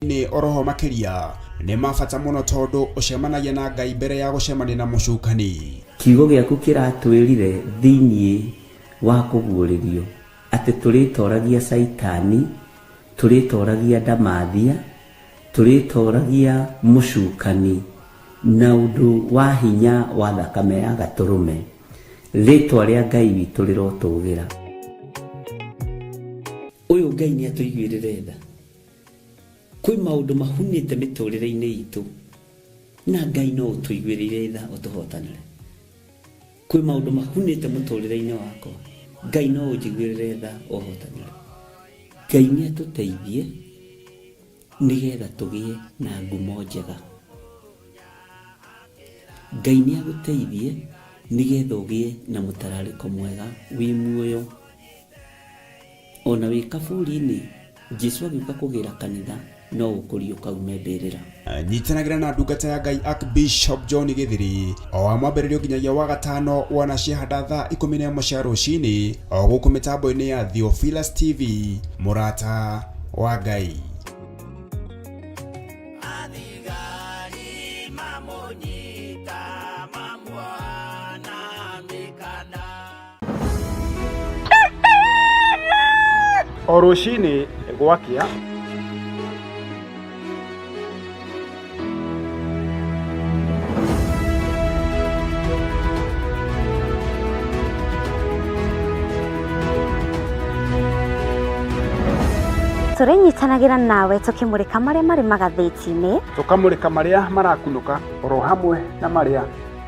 Nĩ oroho makĩria nĩ ma bata mũno tondũ ũcemanagia na Ngai mbere ya gũcemania na mũcukani. Kiugo gĩaku kĩratwĩrire thĩinĩ wa kũguũrĩrio atĩ tũrĩtoragia Caitani, tũrĩtoragia ndamathia, tũrĩtoragia mũcukani na ũndũ wa hinya wa thakame ya gatũrũme. Rĩtwa rĩa Ngai witũ rĩrotũgĩra. Ũyũ Ngai nĩ atũiguĩrĩre tha. Kwĩ maũndũ mahunĩte mĩtũrĩre-inĩ itũ na Ngai no ũtũiguĩrĩire tha ũtũhotanĩre. Kwĩ maũndũ mahunĩte mũtũrĩre-inĩ wakwa, Ngai no ũnjiguĩrĩre tha ũhotanĩre. Ngai nĩ atũteithie nĩgetha tũgĩe na ngumo njega. Ngai nĩ agũteithie nĩgetha ũgĩe na mũtararĩko mwega wĩ muoyo. O na wĩ kaburi-inĩ, Jesu agĩũka kũgĩra kanitha, no ũkũriũka ume mbĩrĩra. Nyitanagĩra na ndungata ya Ngai Archbishop John Gĩthiri o wa mwambĩrĩrio nginyagia wa gatano wona ciahanda thaa 11 cia rũcinĩ o gũkũ mĩtambo-inĩ ya Theophilus TV mũrata wa Ngai. Athigari mamũnyita mamuoha na mĩkanda. O rũcinĩ gwakĩa Tũrĩnyitanagĩra nawe tũkĩmũrĩka marĩa marĩ magathĩti-inĩ, tũkamũrĩka marĩa marakunũka oro hamwe na marĩa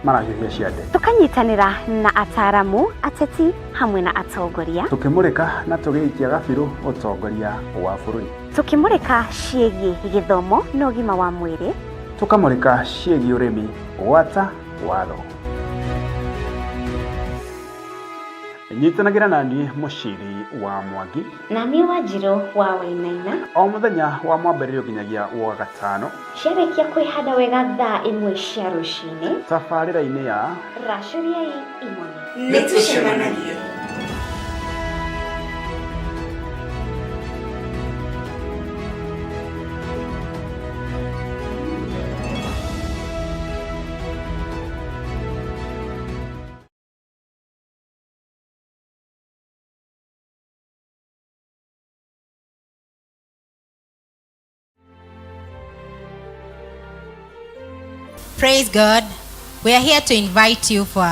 marahiũhia ciande. Tũkanyitanĩra na ataaramu, ateti hamwe na atongoria. Tũkĩmũrĩka na tũgĩikia gabirũ ũtongoria wa bũrũri. Tũkĩmũrĩka ciĩgiĩ gĩthomo na ũgima wa mwĩrĩ. Tũkamũrĩka ciĩgiĩ ũrĩmi gwata watho. Nyitanagĩra na niĩ Mũciri wa Mwangi. Na niĩ Wanjirũ wa Wainaina. O mũthenya wa mwambĩrĩrio nginyagia wa gatano. Ciarĩkia kwĩhanda wega thaa ĩmwe cia rũcinĩ. Tabarĩra-inĩ ya. Racũriai imone. Nĩ tũcemanagie. Praise God. We are here to invite you for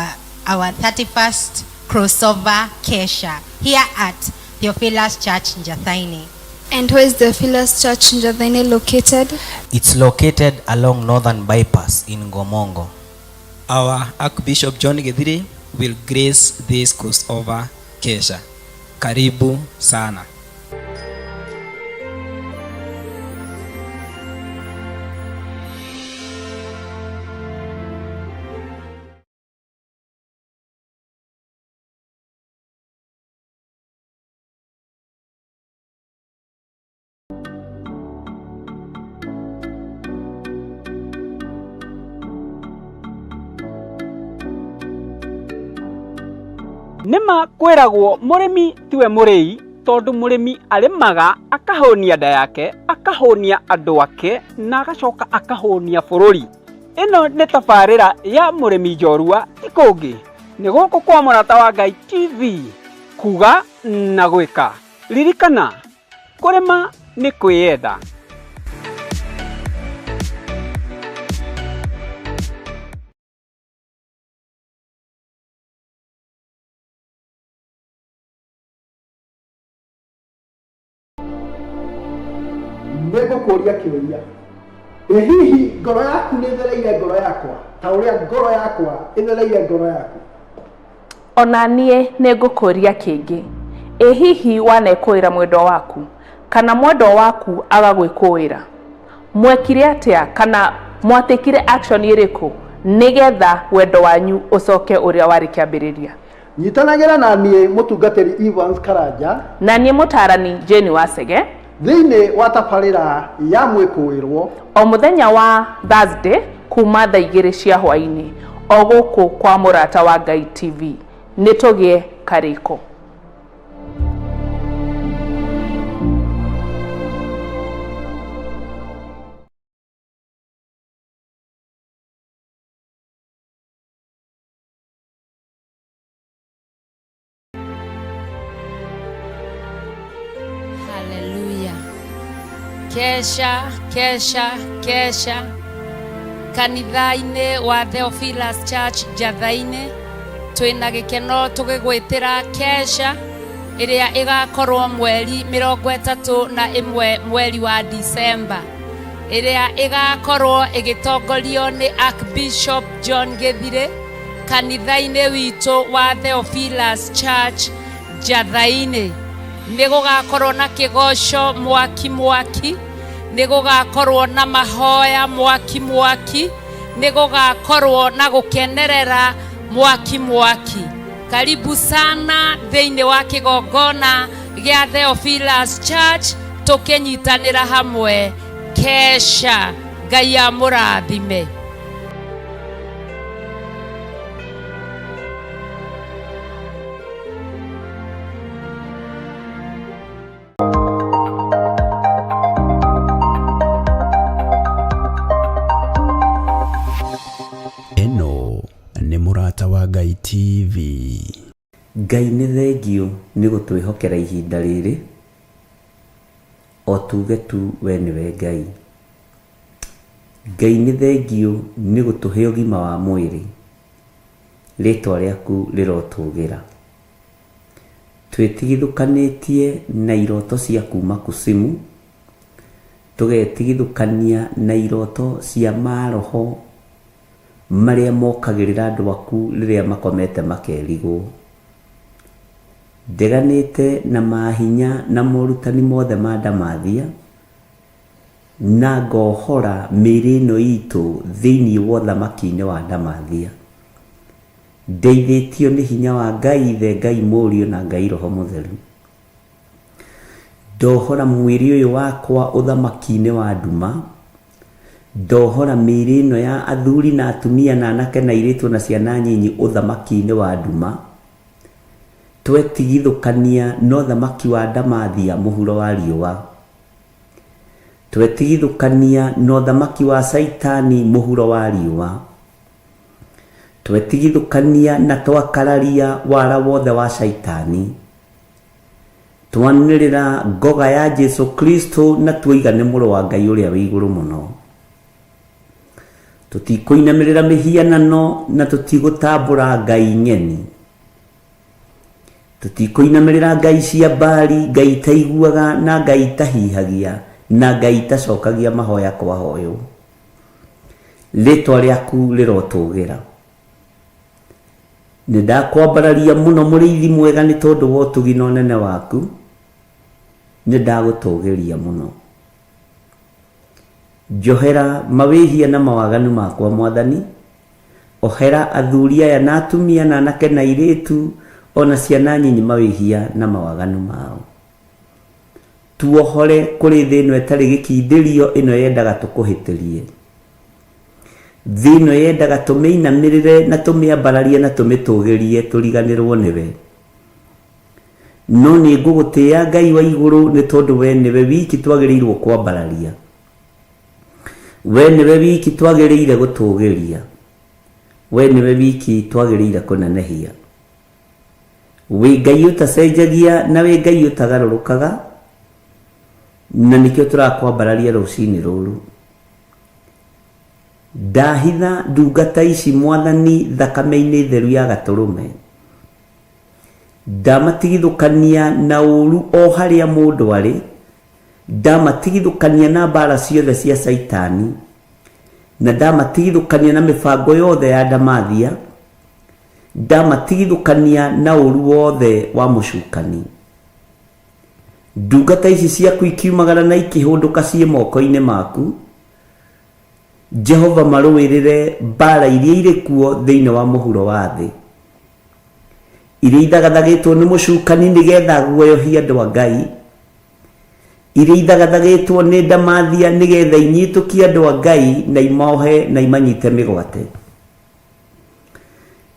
our 31st crossover Kesha here at Theophilus Church Njathaini. And where is the Theophilus Church Njathaini located? It's located along Northern Bypass in Ngomongo. Our Archbishop John Githiri will grace this crossover Kesha. Karibu sana. Nĩma kwĩragwo mũrĩmi tiwe mũrĩi tondũ mũrĩmi arĩmaga akahũnia nda yake, akahũnia andũ ake na agacoka akahũnia bũrũri. Ĩno nĩ tabarĩra ya mũrĩmi njorua ti kũngĩ nĩ gũkũ kwa Mũrata wa Ngai TV kuga na gwĩka. Ririkana kũrĩma nĩ kwĩyenda. Nĩ ngũkũria kĩũria, ĩ hihi ngoro yaku nĩ ĩthereire ngoro yakwa ta ũrĩa ngoro yakwa ĩthereire ngoro yaku? Ona niĩ nĩ ngũkũria kĩngĩ, ĩ hihi wanekũĩra mwendwa waku kana mwendwa waku agagwĩkũĩra? Mwekire atĩa kana mwatekire action ĩrĩkũ nĩgetha wendo wanyu ũcoke ũrĩa warĩ kĩambĩrĩria? Nyitanagĩra na niĩ mũtungatĩri Evans Karanja. Na niĩ mũtaarani Jane Wacege. Thĩinĩ wa tabarĩra ya Mwĩkũĩrwo. O mũthenya wa Thursday kuma thaa igĩrĩ cia hwainĩ o gũkũ kwa Mũrata wa Ngai TV. Nĩ tũgĩe karĩko. Kesha, kesha, kesha kanitha-inĩ wa Theophilus Church Njatha-inĩ. Twĩna gĩkeno tũgĩgwĩtĩra kesha ĩrĩa ĩgakorwo mweri 31 mweri wa Disemba, ĩrĩa ĩgakorwo ĩgĩtongorio nĩ Archbishop John Gĩthirĩ kanitha-inĩ witũ wa Theophilus Church Njatha-inĩ. Nĩ gũgakorwo na kĩgoco mwaki mwaki, nĩ gũgakorwo na mahoya mwaki mwaki, nĩ gũgakorwo na gũkenerera mwaki mwaki. Karibu sana thĩinĩ wa kĩgongona gĩa Theophilus Church, tũkĩnyitanĩra hamwe kesha. Ngai amũrathime. Ĩno nĩ Mũrata wa Ngai TV. Ngai nĩ thengiũ nĩ gũtwĩhokera ihinda rĩrĩ, o tuge tu we nĩwe Ngai. Ngai nĩ thengiũ nĩ gũtũhe ũgima wa mwĩrĩ, rĩtwa rĩaku rĩrotũgĩra. Twĩtigithũkanĩtie na iroto cia kuma kusimu, tũgetigithũkania na iroto cia maroho marĩa mokagĩrĩra andũ aku rĩrĩa makomete makerigwo. Ndeganĩte na mahinya na morutani mothe ma ndamathia, na ngohora mĩĩrĩ ĩno itũ thĩinĩ wa ũthamaki-inĩ wa ndamathia. Ndeithĩtio nĩ hinya wa Ngai Ithe, Ngai Mũriũ na Ngai Roho Mũtheru. Ndohora mwĩrĩ ũyũ wakwa ũthamaki-inĩ wa nduma, ndohora mĩĩrĩ ĩno ya athuri na atumia na anake na airĩtu na ciana nyinyi ũthamaki-inĩ wa nduma, twetigithũkania na ũthamaki wa ndamathia mũhuro wa riũa, twetigithũkania na ũthamaki wa Caitani mũhuro wa riũa, twetigithũkania na twakararia wara wothe wa Caitani, twanĩrĩra ngoga ya Jesu Kristo na tuoiga nĩ mũrũ wa Ngai ũrĩa wĩ igũrũ mũno. Tũtikũinamĩrĩra mĩhianano na tũtigũtambũra ngai ng'eni. Tũtikũinamĩrĩra ngai cia Baali, ngai itaiguaga na ngai itahihagia na ngai itacokagia mahoya kwahoywo. Rĩtwa rĩaku rĩrotũgĩra. Nĩ ndakwambararia mũno mũrĩithi mwega nĩ tondũ wa ũtugi na ũnene waku, nĩ ndagũtũgĩria mũno. Njohera mawĩhia na mawaganu makwa Mwathani, ohera athuri aya na atumia na anake na airĩtu o na ciana nyinyi mawĩhia na mawaganu mao. Tuohore kũrĩ thĩ ĩno ĩtarĩ gĩkindĩrio ĩno yendaga tũkũhĩtĩrie. Thĩ ĩno yendaga tũmĩinamĩrĩre na tũmĩambararie na tũmĩtũgĩrie tũriganĩrwo nĩwe. No nĩ ngũgũtĩĩa Ngai wa igũrũ nĩ tondũ we nĩwe wiki twagĩrĩirwo kwambararia. We nĩwe wiki twagĩrĩire gũtũgĩria. We nĩwe wiki twagĩrĩire kũnenehia. Wĩ Ngai ũtacenjagia na wĩ Ngai ũtagarũrũkaga, na nĩkĩo tũrakwambararia rũcinĩ rũrũ. Ndahitha ndungata ici Mwathani thakame-inĩ theru ya gatũrũme. Ndamatigithũkania na ũru o harĩa mũndũ arĩ, ndamatigithũkania na mbara ciothe cia Caitani, na ndamatigithũkania na mĩbango yothe ya ndamathia, ndamatigithũkania na ũru wothe wa mũcukani. Ndungata ici ciaku ikiumagara na ikĩhũndũka ciĩ moko-inĩ maku, Jehova marũĩrĩre mbara iria irĩ kuo thĩinĩ wa mũhuro wa thĩ, iria ithagathagĩtwo nĩ mũcukani nĩgetha aguoyohie andũ a Ngai, iria ithagathagĩtwo nĩ ndamathia nĩgetha inyitũkie andũ a Ngai na imohe na imanyite mĩgwate,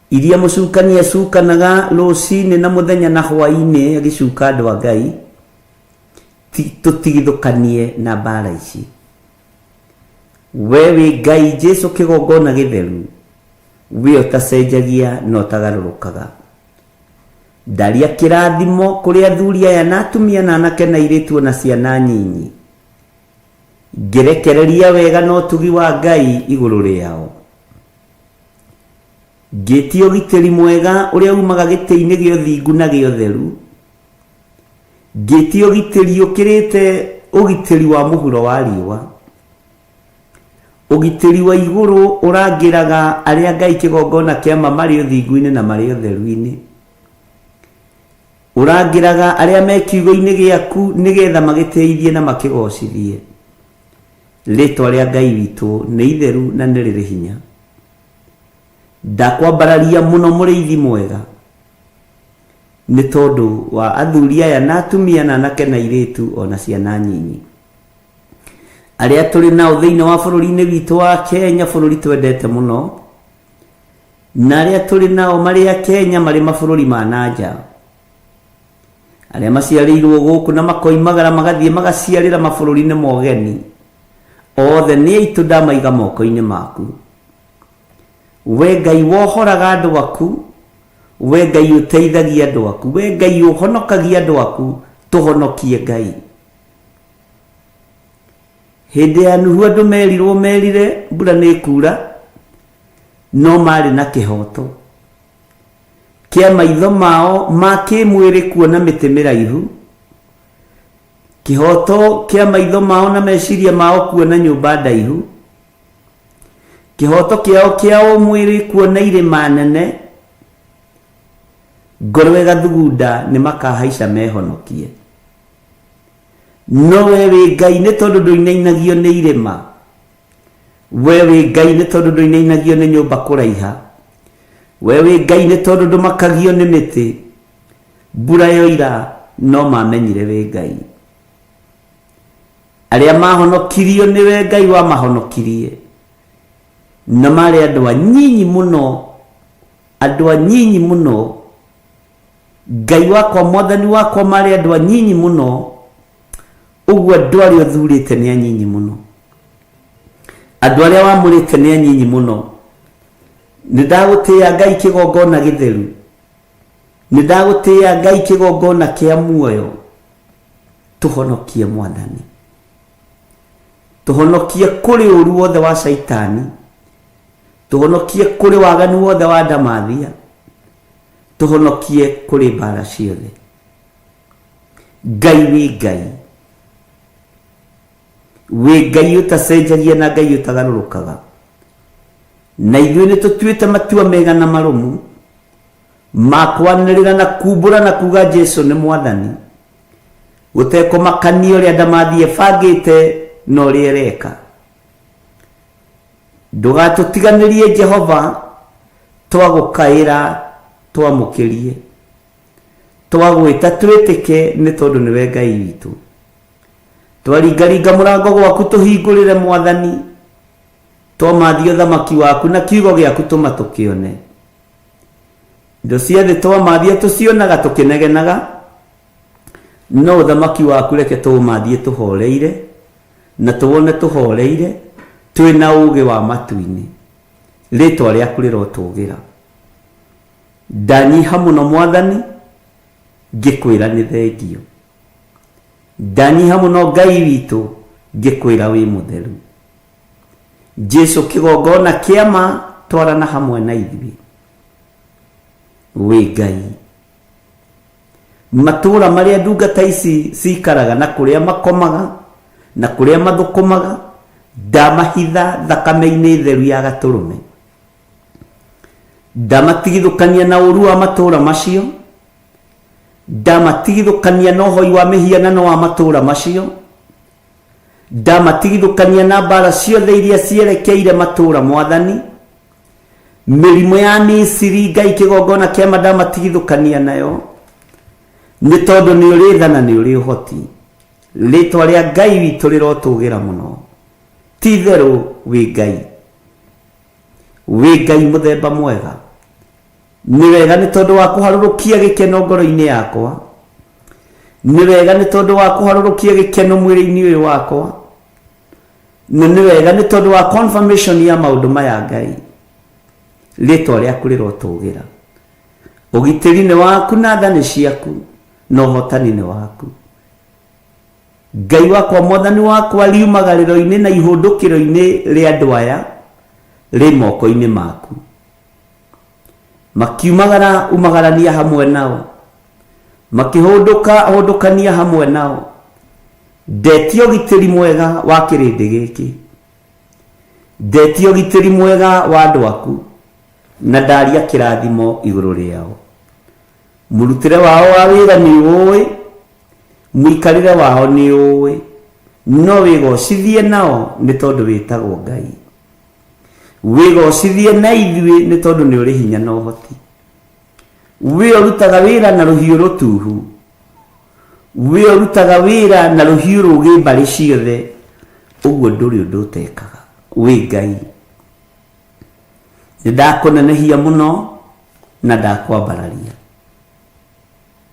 iria mũcukani acukanaga rũcinĩ na mũthenya na hwaĩ-inĩ agĩcuka andũ a Ngai, tũtigithũkanie na mbara ici. We wĩ Ngai Jesu kĩgongona gĩtheru, we ũtacenjagia na ũtagarũrũkaga. Ndaria kĩrathimo kũrĩ athuri aya na atumia na anake na airĩtu ona ciana nyinyi. Ngĩrekereria wega na ũtugi wa Ngai igũrũ rĩao. Ngĩtia ũgitĩri mwega ũrĩa umaga gĩtĩ-inĩ gĩa ũthingu na gĩa ũtheru. Ngĩtia ũgitĩri ũkĩrĩte ũgitĩri wa mũhuro wa riũa. Ũgitĩri wa igũrũ ũrangĩraga arĩa Ngai kĩgongona kĩa ma marĩ ũthingu-inĩ na marĩ ũtheru-inĩ. Ũrangĩraga arĩa me kiugo-inĩ gĩaku nĩgetha magĩtĩithie na makĩgocithie. Rĩtwa rĩa Ngai witũ nĩ itheru na nĩ rĩrĩ hinya. Ndakwambararia mũno mũrĩithi mwega, nĩ tondũ wa athuri aya na atumia na anake na airĩtu o na ciana nyinyi. Arĩa tũrĩ nao thĩinĩ wa bũrũri-inĩ witũ wa Kenya, bũrũri twendete mũno, na arĩa tũrĩ nao marĩ a Kenya marĩ mabũrũri ma na nja, arĩa maciarĩirwo gũkũ na makoimagara magathiĩ magaciarĩra mabũrũri-inĩ ma ũgeni, othe nĩ aitũ ndamaiga moko-inĩ maku. We Ngai wohoraga andũ aku, we Ngai ũteithagia andũ aku, we Ngai ũhonokagia andũ aku, tũhonokie Ngai. Hĩndĩ ya Nuhu andũ merirwo merire mbura nĩ ĩkura, no maarĩ na kĩhoto kĩa maitho mao ma kĩmwĩrĩ kuona mĩtĩ mĩraihu, kĩhoto kĩa maitho mao na meciria mao kuona nyũmba ndaihu, kĩhoto kĩao kĩa ũmwĩrĩ kuona irĩma nene, ngoro ĩgathugunda nĩ makahaica mehonokie. No we wĩ Ngai nĩ tondũ ndũinainagio nĩ irĩma, we wĩ Ngai nĩ tondũ ndũinainagio nĩ nyũmba kũraiha, we wĩ Ngai nĩ tondũ ndũmakagio nĩ mĩtĩ, mbura yoira no mamenyire wĩ Ngai. Arĩa mahonokirio nĩwe Ngai wamahonokirie, na marĩ andũ anyinyi mũno, andũ anyinyi mũno, Ngai wakwa mwathani wakwa marĩ andũ anyinyi mũno, ũguo andũ arĩa ũthurĩte nĩ anyinyi mũno, andũ arĩa wamũrĩte nĩ anyinyi mũno. Nĩ ndagũtĩĩa Ngai kĩgongona gĩtheru, nĩ ndagũtĩĩa Ngai kĩgongona kĩa muoyo. Tũhonokie mwathani, tũhonokie kũrĩ ũru wothe wa Caitani, tũhonokie kũrĩ waganu wothe wa ndamathia, tũhonokie kũrĩ mbara ciothe. Ngai wĩ Ngai, wĩ Ngai ũtacenjagia na Ngai ũtagarũrũkaga, na ithuĩ nĩ tũtuĩte matua mega na marũmu ma kwanĩrĩra na kumbũra na kuga Jesu nĩ mwathani, gũtekũmakania ũrĩa ndamathia ĩbangĩte na ũrĩa ĩreka. Ndũgatũtiganĩrie Jehova, twagũkaĩra twamũkĩrie, twagwĩta twĩtĩke nĩ tondũ nĩwe Ngai witũ. Twaringaringa mũrango gwaku tũhingũrĩre Mwathani, twamathia ũthamaki waku na kiugo gĩaku tũma tũkĩone. Indo cia thĩ twamathia tũcionaga tũkĩnegenaga, no ũthamaki waku reke tũũmathie tũhoreire na tũwone tũhoreire twĩ na ũũgĩ wa matu-inĩ. Rĩtwa rĩaku rĩrotũgĩra. Ndanyiha mũno Mwathani ngĩkwĩra nĩ thengio. Ndanyiha mũno Ngai witũ ngĩkwĩra wĩ mũtheru. Jesu kĩgongona kĩa ma twarana hamwe na ithuĩ. Wĩ Ngai. Matũũra marĩa ndungata ici cikaraga na kũrĩa makomaga na kũrĩa mathũkũmaga ndamahitha thakame-inĩ theru ya gatũrũme. Ndamatigithũkania na ũũru wa matũũra macio, ndamatigithũkania na ũhoi wa mĩhianano wa matũũra macio, ndamatigithũkania na mbaara ciothe iria cierekeire matũũra mwathani, mĩrimũ ya Misiri Ngai kĩgongona kĩa ma ndamatigithũkania nayo, nĩ tondũ nĩ ũrĩ tha na nĩ ũrĩ ũhoti. Rĩtwa rĩa Ngai witũ rĩrotũgĩra mũno. Ti itherũ wĩ Ngai, wĩ Ngai mũthemba mwega. Nĩ wega nĩ tondũ wa kũharũrũkia gĩkeno ngoro-inĩ yakwa, nĩ wega nĩ tondũ wa kũharũrũkia gĩkeno mwĩrĩ-inĩ ũyũ wakwa, na nĩ wega nĩ tondũ wa confirmation ya maũndũ maya Ngai. Rĩtwa rĩaku rĩrotũgĩra. Ũgitĩri nĩ waku na tha nĩ ciaku, na ũhotani nĩ waku. Ngai wakwa mwathani wakwa riumagarĩro-inĩ na ihũndũkĩro-inĩ rĩa andũ aya rĩ moko-inĩ maku. Makiumagara umagarania hamwe nao, makĩhũndũka hũndũkania hamwe nao. Ndetia ũgitĩri mwega wa kĩrĩndĩ gĩkĩ, ndetia ũgitĩri mwega wa andũ aku, na ndaria kĩrathimo igũrũ rĩao. Mũrutĩre wao wa wĩra nĩ ũĩ, mũikarĩre wao nĩ ũĩ, no wĩgocithie nao nĩ tondũ wĩtagwo Ngai. Wĩgocithie na ithuĩ nĩ tondũ nĩ ũrĩ hinya na ũhoti. We ũrutaga wĩra na rũhiũ rũtuhu, we ũrutaga wĩra na rũhiũ rũgĩ mbarĩ ciothe, ũguo ndũrĩ ũndũ ũtekaga. Wĩ Ngai. Nĩ ndakũnenehia mũno na ndakwambararia.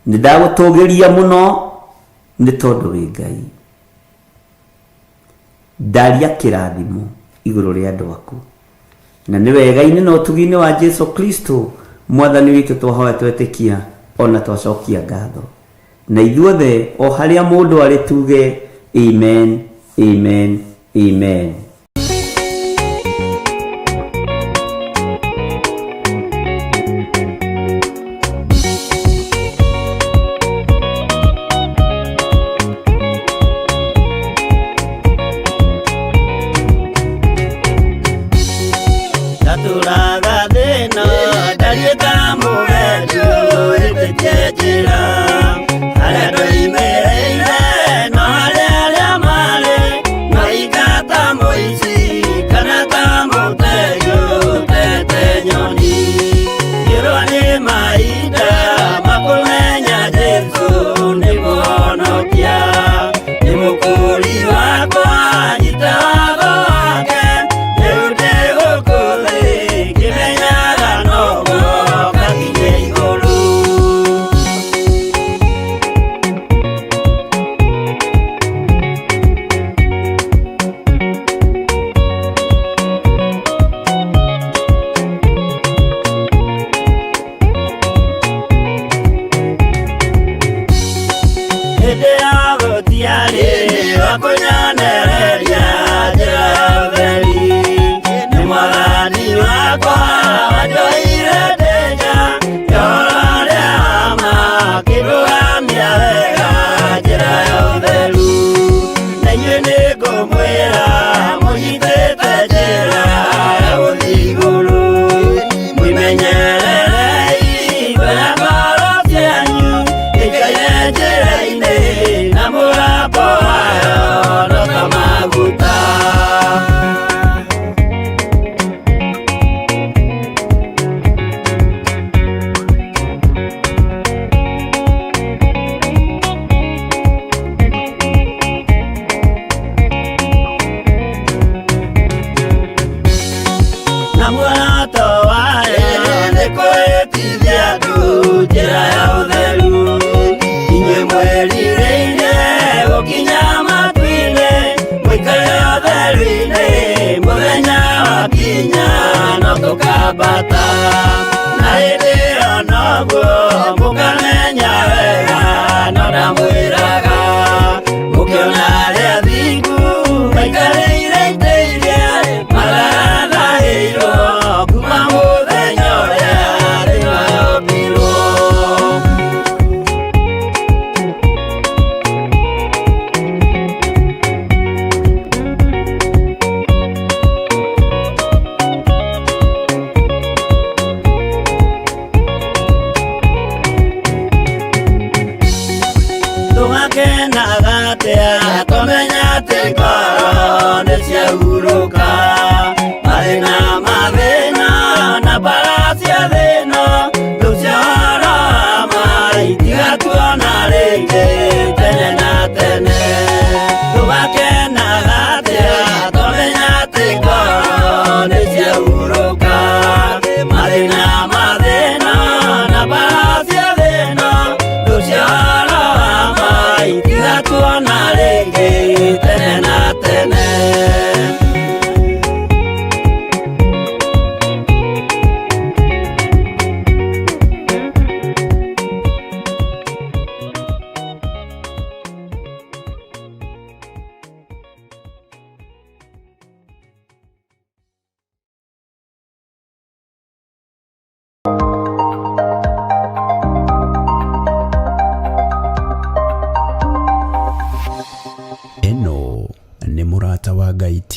Nĩ ndagũtũgĩria mũno nĩ tondũ wĩ Ngai. Ndaria kĩrathimo igũrũ rĩa andũ aku. Na nĩ wega-inĩ na ũtugi-inĩ wa Jesu Kristo mwathani witũ twahoya twetĩkia ona twacokia ngatho. Na ithuothe o harĩa mũndũ arĩ tuge amen, amen, amen. Ndatũraga thĩna ndariĩ ta mũgendi ũhĩtĩtie njĩra harĩa ndoimĩrĩire no harĩa arĩa marĩ no ingata mũici kana ta mũtegi ũtete nyoni ngĩrwo nĩ mahinda makũmenya Jesũ nĩ mũhonokia nĩ mũkũri wakwa nyita watho wake rĩu ndĩ gũkũ thĩ ngĩmenyaga noguo ngakinye igũrũ. Hĩndĩ ya gũtiarĩ wa kũnyonereria njĩra ya ũtheri nĩ mwathani wakwa wanjoire ndĩ nja ya ũrĩa wa ma akĩndũgamia wega njĩra ya ũtheru na inyuĩ nĩngũmwĩra mũnyitĩte njĩra ya gũthiĩ igũrũ mwĩmenyererei kwĩra ngoro cianyu ikaire njĩra-inĩ na mũgambo wayo no ta maguta. Na muoroto wayo nĩ kwĩtithia andũ njĩra ya ũtheru inyuĩ mwĩrirĩirie gũkinya matu-inĩ mũikare ũtheru-inĩ mũthenya wakinya no tũkambata na hĩndĩ ĩyo noguo mũkamenya wega no ndamwĩraga mũkĩona arĩa athingu maikarĩire itĩ iria matarathahĩirwo kuma mũthenya ũrĩa thĩ yombirwo.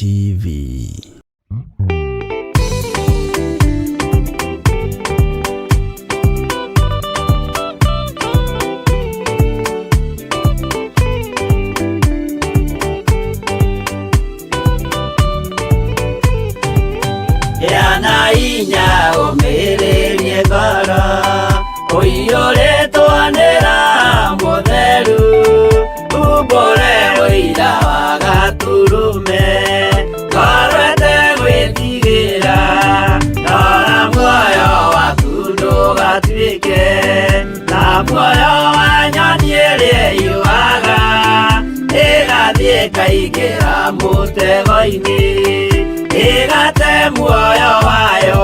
TV. Gĩa na hinya ũmĩrĩrie ngoro ũiyũrĩtwo nĩ Roho Mũtheru umbũre ũira wa Gatũrũme ngoro ĩtegwĩtigĩra rora muoyo waku ndũgatuĩke ta muoyo wa nyoni ĩrĩa ĩyũaga ĩgathiĩ ĩkaingĩra mũtego-inĩ ĩgate muoyo wayo.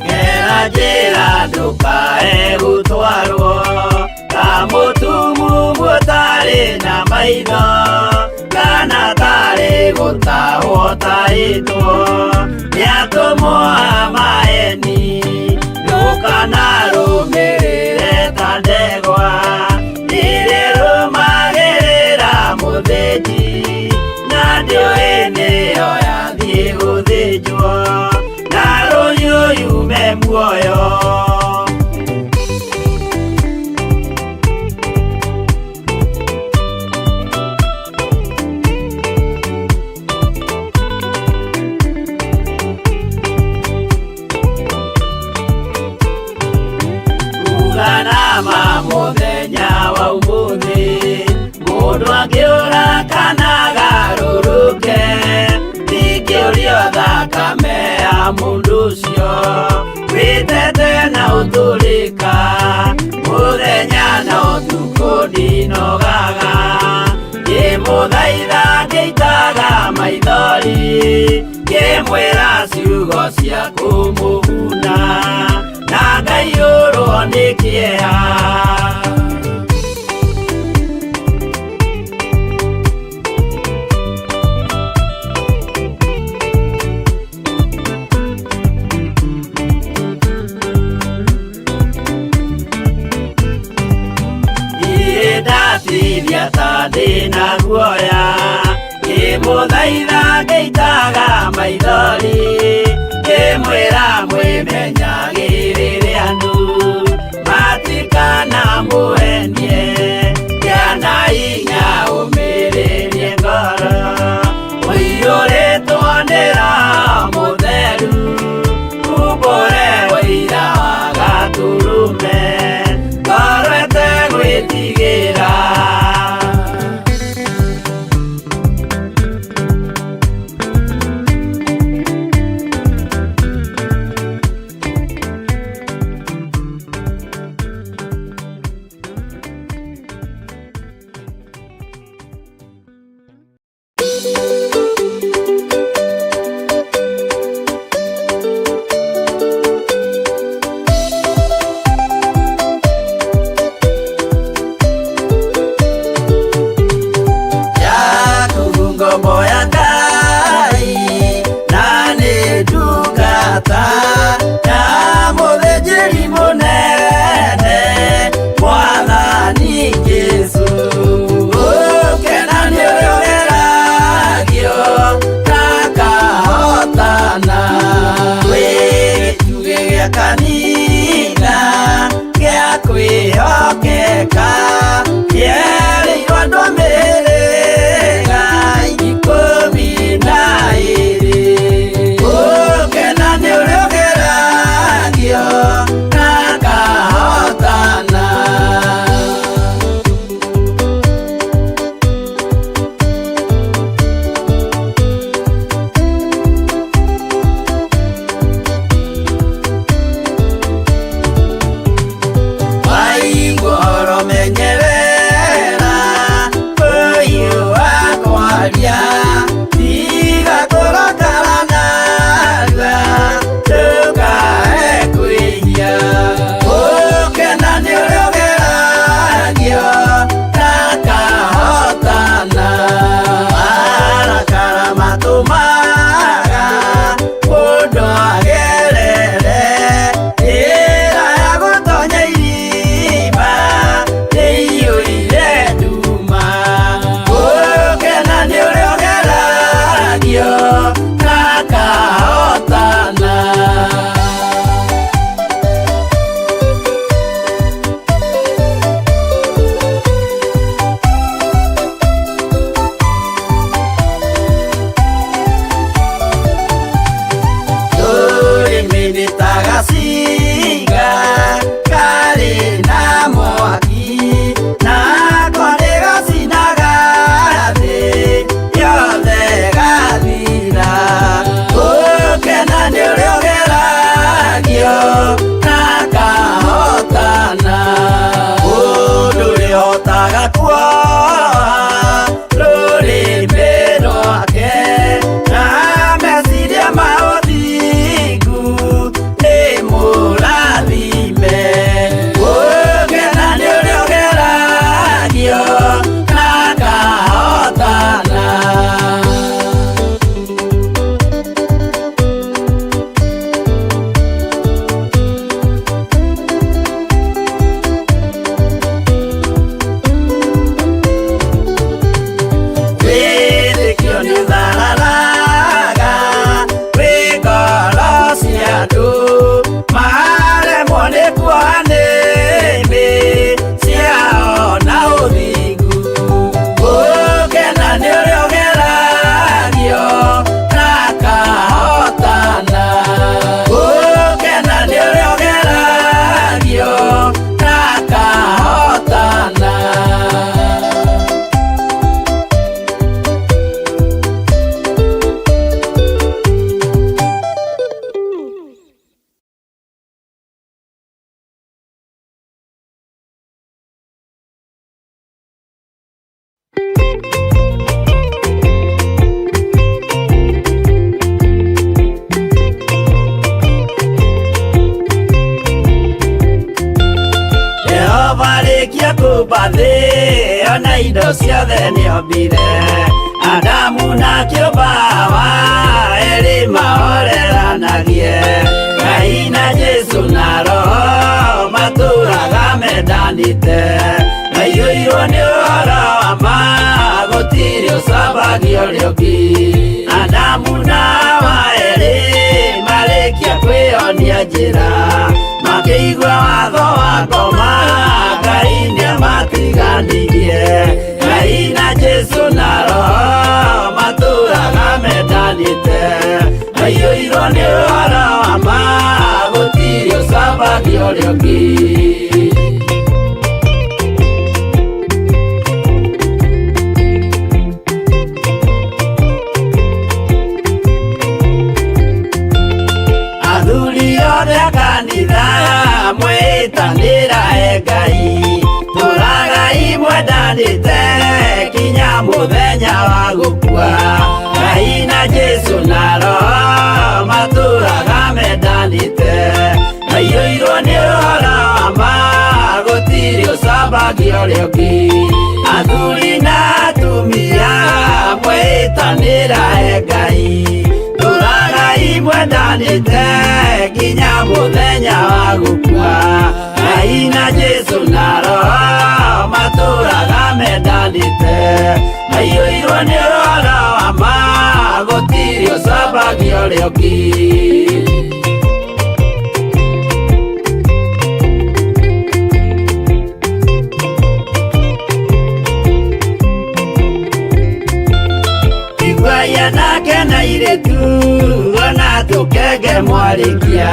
Gera njĩra ndũkae gũtwarwo ta mũtumumu ũtarĩ na maitho kana tarĩ gũtahwo tarĩtwo nĩ atũmwo a maeni ndũkanarũmĩrĩre ta ndegwa ĩrĩrũmagĩrĩra mũthĩnji na ndĩũĩ nĩyo yathiĩ gũthĩnjwo na rũhiũ yume muoyo. Uganama mũthenya wa ũmũthĩ mũndũ angĩũra kana agarũrũke ndingĩũrio thakame ya mũndũ ũcio wĩtete na ũtũrĩka mũthenya na ũtukũ ndinogaga ngĩmũthaitha ngĩitaga maithori ngĩmwĩra ciugo cia kũmũguna na ngaiyũrwo nĩ kĩeha. Niĩ ndatithia ta ndĩna guoya ngĩmũthaitha ngĩitaga maithori ngĩmwĩra mwĩmenyagĩrĩre andũ matikanamũhenie gĩa na hinya ũmĩrĩrie ngoro ũiyũrĩtwo nĩ Roho Mũtheru umbũre ũira wa Gatũrũme ngoro ĩtegwĩtigĩra. kũmba thĩ ona indo ciothe nĩombire Adamu na kĩũmba Hawa erĩ mahoreranagie Ngai na Jesu na Roho matũraga mendanĩte maiyũirwo nĩ ũhoro wa ma gũtirĩ ũcambagia ũrĩa ũngĩ Adamu na Hawa erĩ marĩkia kwĩyonia njĩra makĩigua watho wa ngoma Ngai nĩamatiganirie Ngai na Jesu na Roho matũraga mendanĩte maiyũirwo nĩ ũhoro wa ma gũtirĩ ũcambagia ũrĩa ũngĩ. Athuri othe a kanitha mwĩtanĩra e Ngai tũragai mwendanĩte kinya mũthenya wa gũkua Ngai na Jesu na Roho matũraga mendanĩte maiyũirwo nĩ ũhoro wa ma gũtirĩ ũcambagia ũrĩa ũngĩ Athuri na atumia mwĩtanĩra e Ngai tũragai mwendanĩte nginya mũthenya wa gũkua Ngai na Jesu na Roho matũraga mendanĩte maiyũirwo nĩ ũhoro wa ma gũtirĩ ũcambagia ũrĩa ũngĩ. Iguai anake na airĩtu ona tũkenge mwarĩkia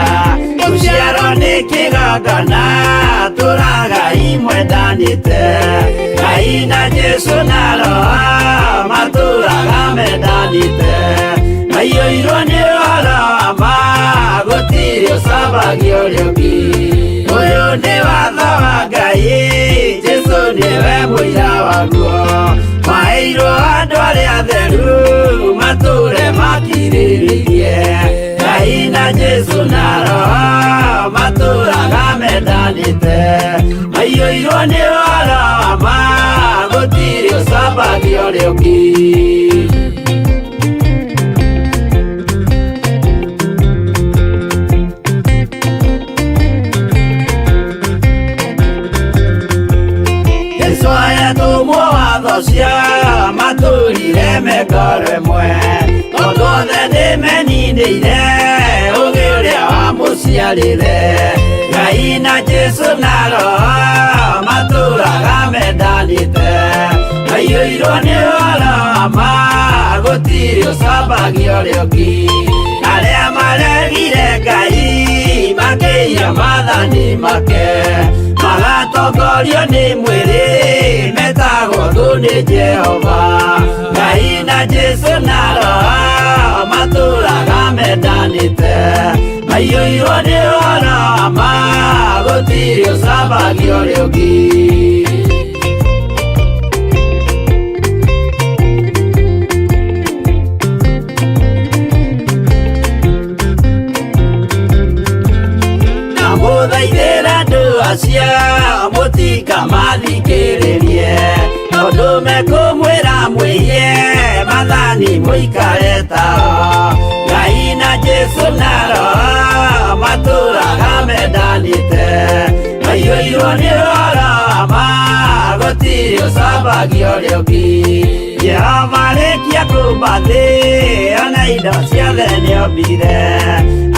gũciarwo nĩ kĩgongona tũragai mwendanĩte Ngai na Jesu na Roho matũraga mendanĩte maiyũirwo nĩ ũhoro wa ma gũtirĩ ũcambagia ũrĩa ũngĩ Ũyũ nĩ watho wa Ngai Jesu nĩwe mũira waguo maheirwo andũ arĩa atheru matũre makirĩrĩirie Ngai na Jesu na Roho matũraga mendanĩte maiyũirwo nĩ ũhoro wa ma gũtirĩ ũcambagia ũrĩa ũngĩ. Jesu ayatũmwo watho cia matũrire mengoro ĩmwe tondũ othe nĩmeninĩire ũgĩ ũrĩa wamũciarire Ngai na Jesu na Roho matũraga mendanĩte maiyũirwo nĩ ũhoro wa ma gũtirĩ ũcambagia ũrĩa ũngĩ Arĩa maregire Ngai makĩiya maathani make magatongorio nĩ mwĩrĩ metagwo thũ nĩ Jehova Ngai na Jesu na Roho matũraga mendanĩte maiyũirwo nĩ ũhoro wa ma gũtirĩ ũcambagia ũrĩa ũngĩ. Ndamũthaithĩra andũ acio mũtikamathikĩrĩrie tondũ mekũmwĩra mwĩiye maathani mũikare tao Ngai na Jesu na Roho matũraga mendanĩte maiyũirwo nĩ ũhoro wa ma gũtirĩ ũcambagia ũrĩa ũngĩ Jehova arĩkia kũmba thĩ ona indo ciothe nĩombire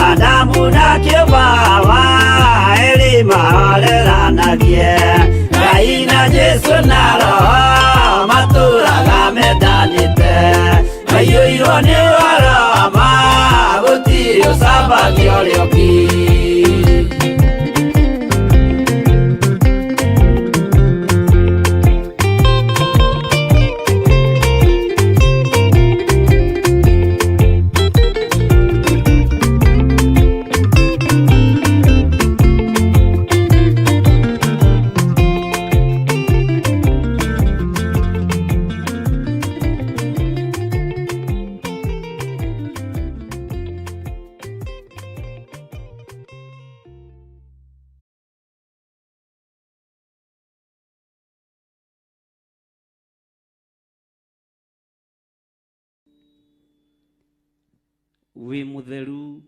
Adamu na kĩũmba Hawa erĩ mahoreranagie Ngai na Jesu na Roho matũraga mendanĩte maiyũirwo nĩ ũhoro wa ma gũtirĩ ũcambagia ũrĩa ũngĩ. Wĩ mũtheru,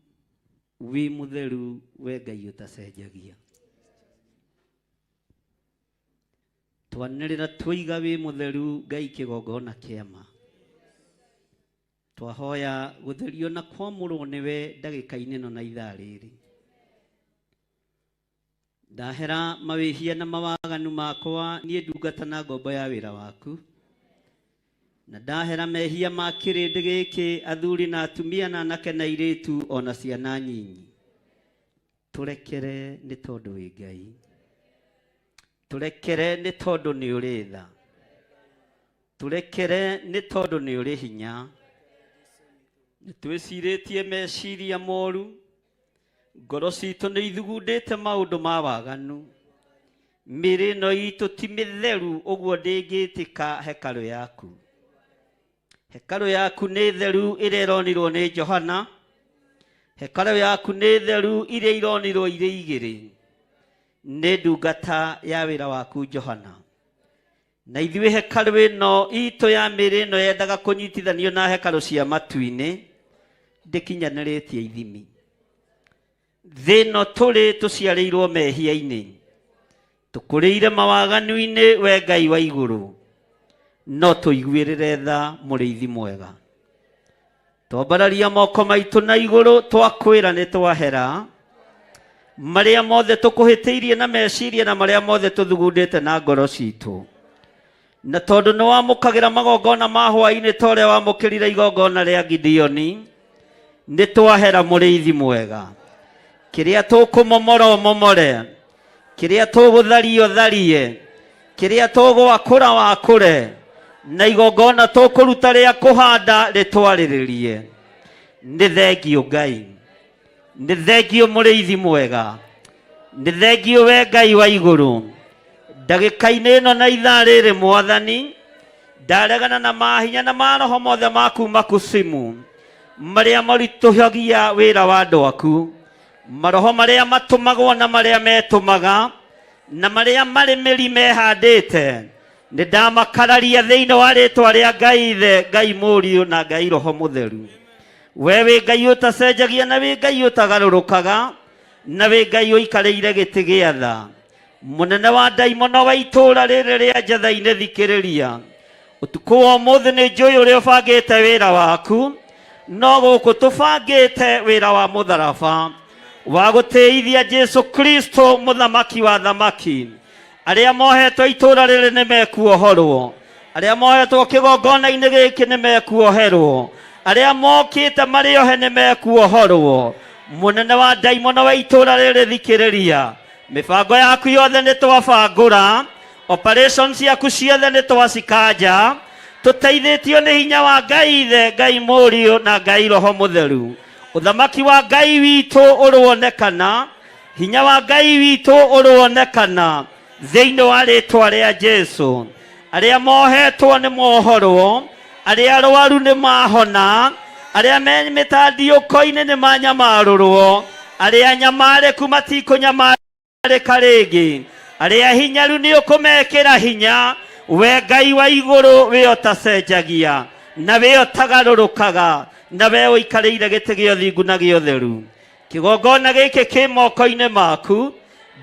wĩ mũtheru, we Ngai ũtacenjagia. Twanĩrĩra twoiga wĩ mũtheru Ngai kĩgongona kĩa ma. Twahoya gũtherio na kwamũrwo nĩwe ndagĩka-inĩ ĩno na ithaa rĩrĩ. Ndahera mawĩhia na mawaganu makwa niĩ ndungata na ngombo ya wĩra waku. Na ndahera mehia ma kĩrĩndĩ gĩkĩ athuri na atumia na anake na airĩtu ona ciana nyinyi. Tũrekere nĩ tondũ wĩ Ngai. Tũrekere nĩ tondũ nĩ ũrĩ tha. Tũrekere nĩ tondũ nĩ ũrĩ hinya. Nĩ twĩcirĩtie meciria moru. Ngoro citũ nĩ ithugundĩte maũndũ ma waganu. Mĩĩrĩ ĩno itũ ti mĩtheru ũguo ndĩngĩtĩka hekarũ yaku. Hekarũ yaku nĩ theru ĩrĩa ĩronirwo nĩ Johana. Hekarũ yaku nĩ theru iria ironirwo irĩ igĩrĩ nĩ ndungata ya wĩra waku Johana. Na ithuĩ hekarũ ĩno itũ ya mĩĩrĩ ĩno yendaga kũnyitithanio na hekarũ cia matu-inĩ ndĩkinyanĩrĩtie ithimi. Thĩ ĩno tũrĩ tũciarĩirwo mehia-inĩ, tũkũrĩire mawaganu-inĩ we Ngai wa igũrũ, no tũiguĩrĩre tha mũrĩithi mwega. Twambararia moko maitũ na igũrũ twakwĩra nĩ twahera marĩa mothe tũkũhĩtĩirie na meciria na marĩa mothe tũthugundĩte na ngoro citũ. Na tondũ nĩ wamũkagĩra magongona ma hwaĩ-inĩ ta ũrĩa wamũkĩrire igongona rĩa Gideoni, nĩ twahera mũrĩithi mwega. Kĩrĩa tũkũmomora ũmomore, kĩrĩa tũgũtharia ũtharie, kĩrĩa tũgwakũra wakũre, na igongona tũkũruta rĩa kũhanda rĩtwarĩrĩrie. Nĩ thengiũ Ngai, nĩ thengiũ mũrĩithi mwega, nĩ thengiũ we Ngai wa igũrũ. Ndagĩka-inĩ ĩno na ithaa rĩrĩ Mwathani, ndaregana na mahinya na maroho mothe ma kuma kusimu marĩa maritũhagia wĩra wa andũ aku, maroho marĩa matũmagwo na marĩa metũmaga na marĩa marĩ mĩri mehandĩte, nĩ ndamakararia thĩinĩ wa rĩtwa rĩa Ngai Ithe, Ngai Mũriũ na Ngai Roho Mũtheru. We wĩ Ngai ũtacenjagia na wĩ Ngai ũtagarũrũkaga na wĩ Ngai ũikarĩire gĩtĩ gĩa tha. Mũnene wa ndaimono wa itũũra rĩrĩ rĩa Njatha-inĩ, thikĩrĩria. Ũtukũ wa ũmũthĩ nĩ njũĩ ũrĩa ũbangĩte wĩra waku, no gũkũ tũbangĩte wĩra wa mũtharaba wa gũtĩithia Jesu Kristo mũthamaki wa thamaki. Arĩa mohetwo itũũra rĩrĩ nĩ mekuohorwo, arĩa mohetwo kĩgongona-inĩ gĩkĩ nĩ mekuoherwo, arĩa mokĩte marĩ ohe nĩ mekuohorwo. Mũnene wa ndaimono wa itũũra rĩrĩ, thikĩrĩria. Mĩbango yaku yothe nĩ twabangũra, operation ciaku ciothe nĩ twacikanja, tũteithĩtio nĩ hinya wa Ngai Ithe, Ngai Mũriũ na Ngai Roho Mũtheru. Ũthamaki wa Ngai witũ ũroonekana, hinya wa Ngai witũ ũroonekana thĩinĩ wa rĩtwa rĩa Jesu. Arĩa mohetwo nĩ mohorwo, arĩa arwaru nĩ mahona, arĩa me mĩtandiũko-inĩ nĩ manyamarũrwo, arĩa anyamarĩku matikũnyamarĩka rĩngĩ, arĩa hinyaru nĩ ũkũmekĩra hinya. We Ngai wa igũrũ, we ũtacenjagia na we ũtagarũrũkaga, na we ũikarĩire gĩtĩ gĩa ũthingu na gĩa ũtheru. Kĩgongona gĩkĩ kĩ moko-inĩ maku.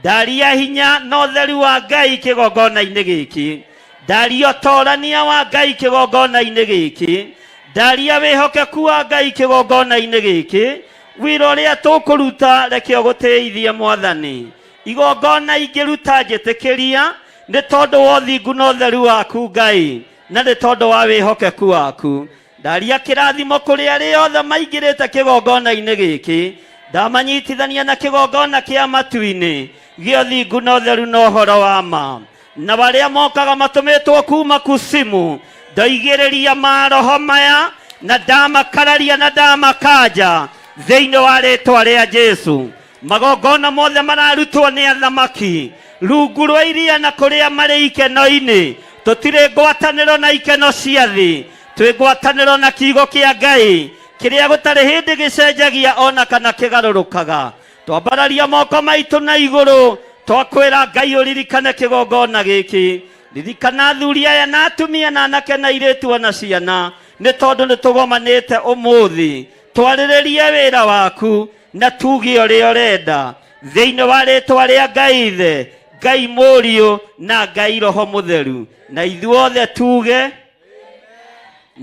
Ndaria hinya na ũtheru wa Ngai kĩgongona-inĩ gĩkĩ. Ndaria ũtorania wa Ngai kĩgongona-inĩ gĩkĩ. Ndaria wĩhokeku wa Ngai kĩgongona-inĩ gĩkĩ. Wĩra ũrĩa tũkũruta reke ũgũtĩithie Mwathani. Igongona ingĩruta njĩtĩkĩria nĩ tondũ wa ũthingu na ũtheru waku Ngai, na nĩ tondũ wa wĩhokeku waku. Ndaria kĩrathimo kũrĩ arĩa othe maingĩrĩte kĩgongona-inĩ gĩkĩ. Ndamanyitithania na kĩgongona kĩa matu-inĩ gĩa ũthingu na ũtheru na ũhoro wa ma. Na arĩa mokaga matũmĩtwo kuma kusimu, ndoigĩrĩria maroho maya na ndamakararia na ndamakanja thĩinĩ wa rĩtwa rĩa Jesu. Magongona mothe mararutwo nĩ athamaki rungu rwa iria na kũrĩa marĩ ikeno-inĩ. Tũtirĩ ngwatanĩro na ikeno cia thĩ, twĩ ngwatanĩro na kiugo kĩa Ngai kĩrĩa gũtarĩ hĩndĩ gĩcenjagia ona kana kĩgarũrũkaga. Twambararia moko maitũ na igũrũ, twakwĩra Ngai ũririkane kĩgongona gĩkĩ. Ririkana athuri aya na atumia na anake na airĩtu ona ciana, nĩ tondũ nĩ tũgomanĩte ũmũthĩ. Twarĩrĩrie wĩra waku na tuge ũrĩa ũrenda thĩinĩ wa rĩtwa rĩa Ngai Ithe, Ngai Mũriũ na Ngai Roho Mũtheru. Na ithuothe tuge,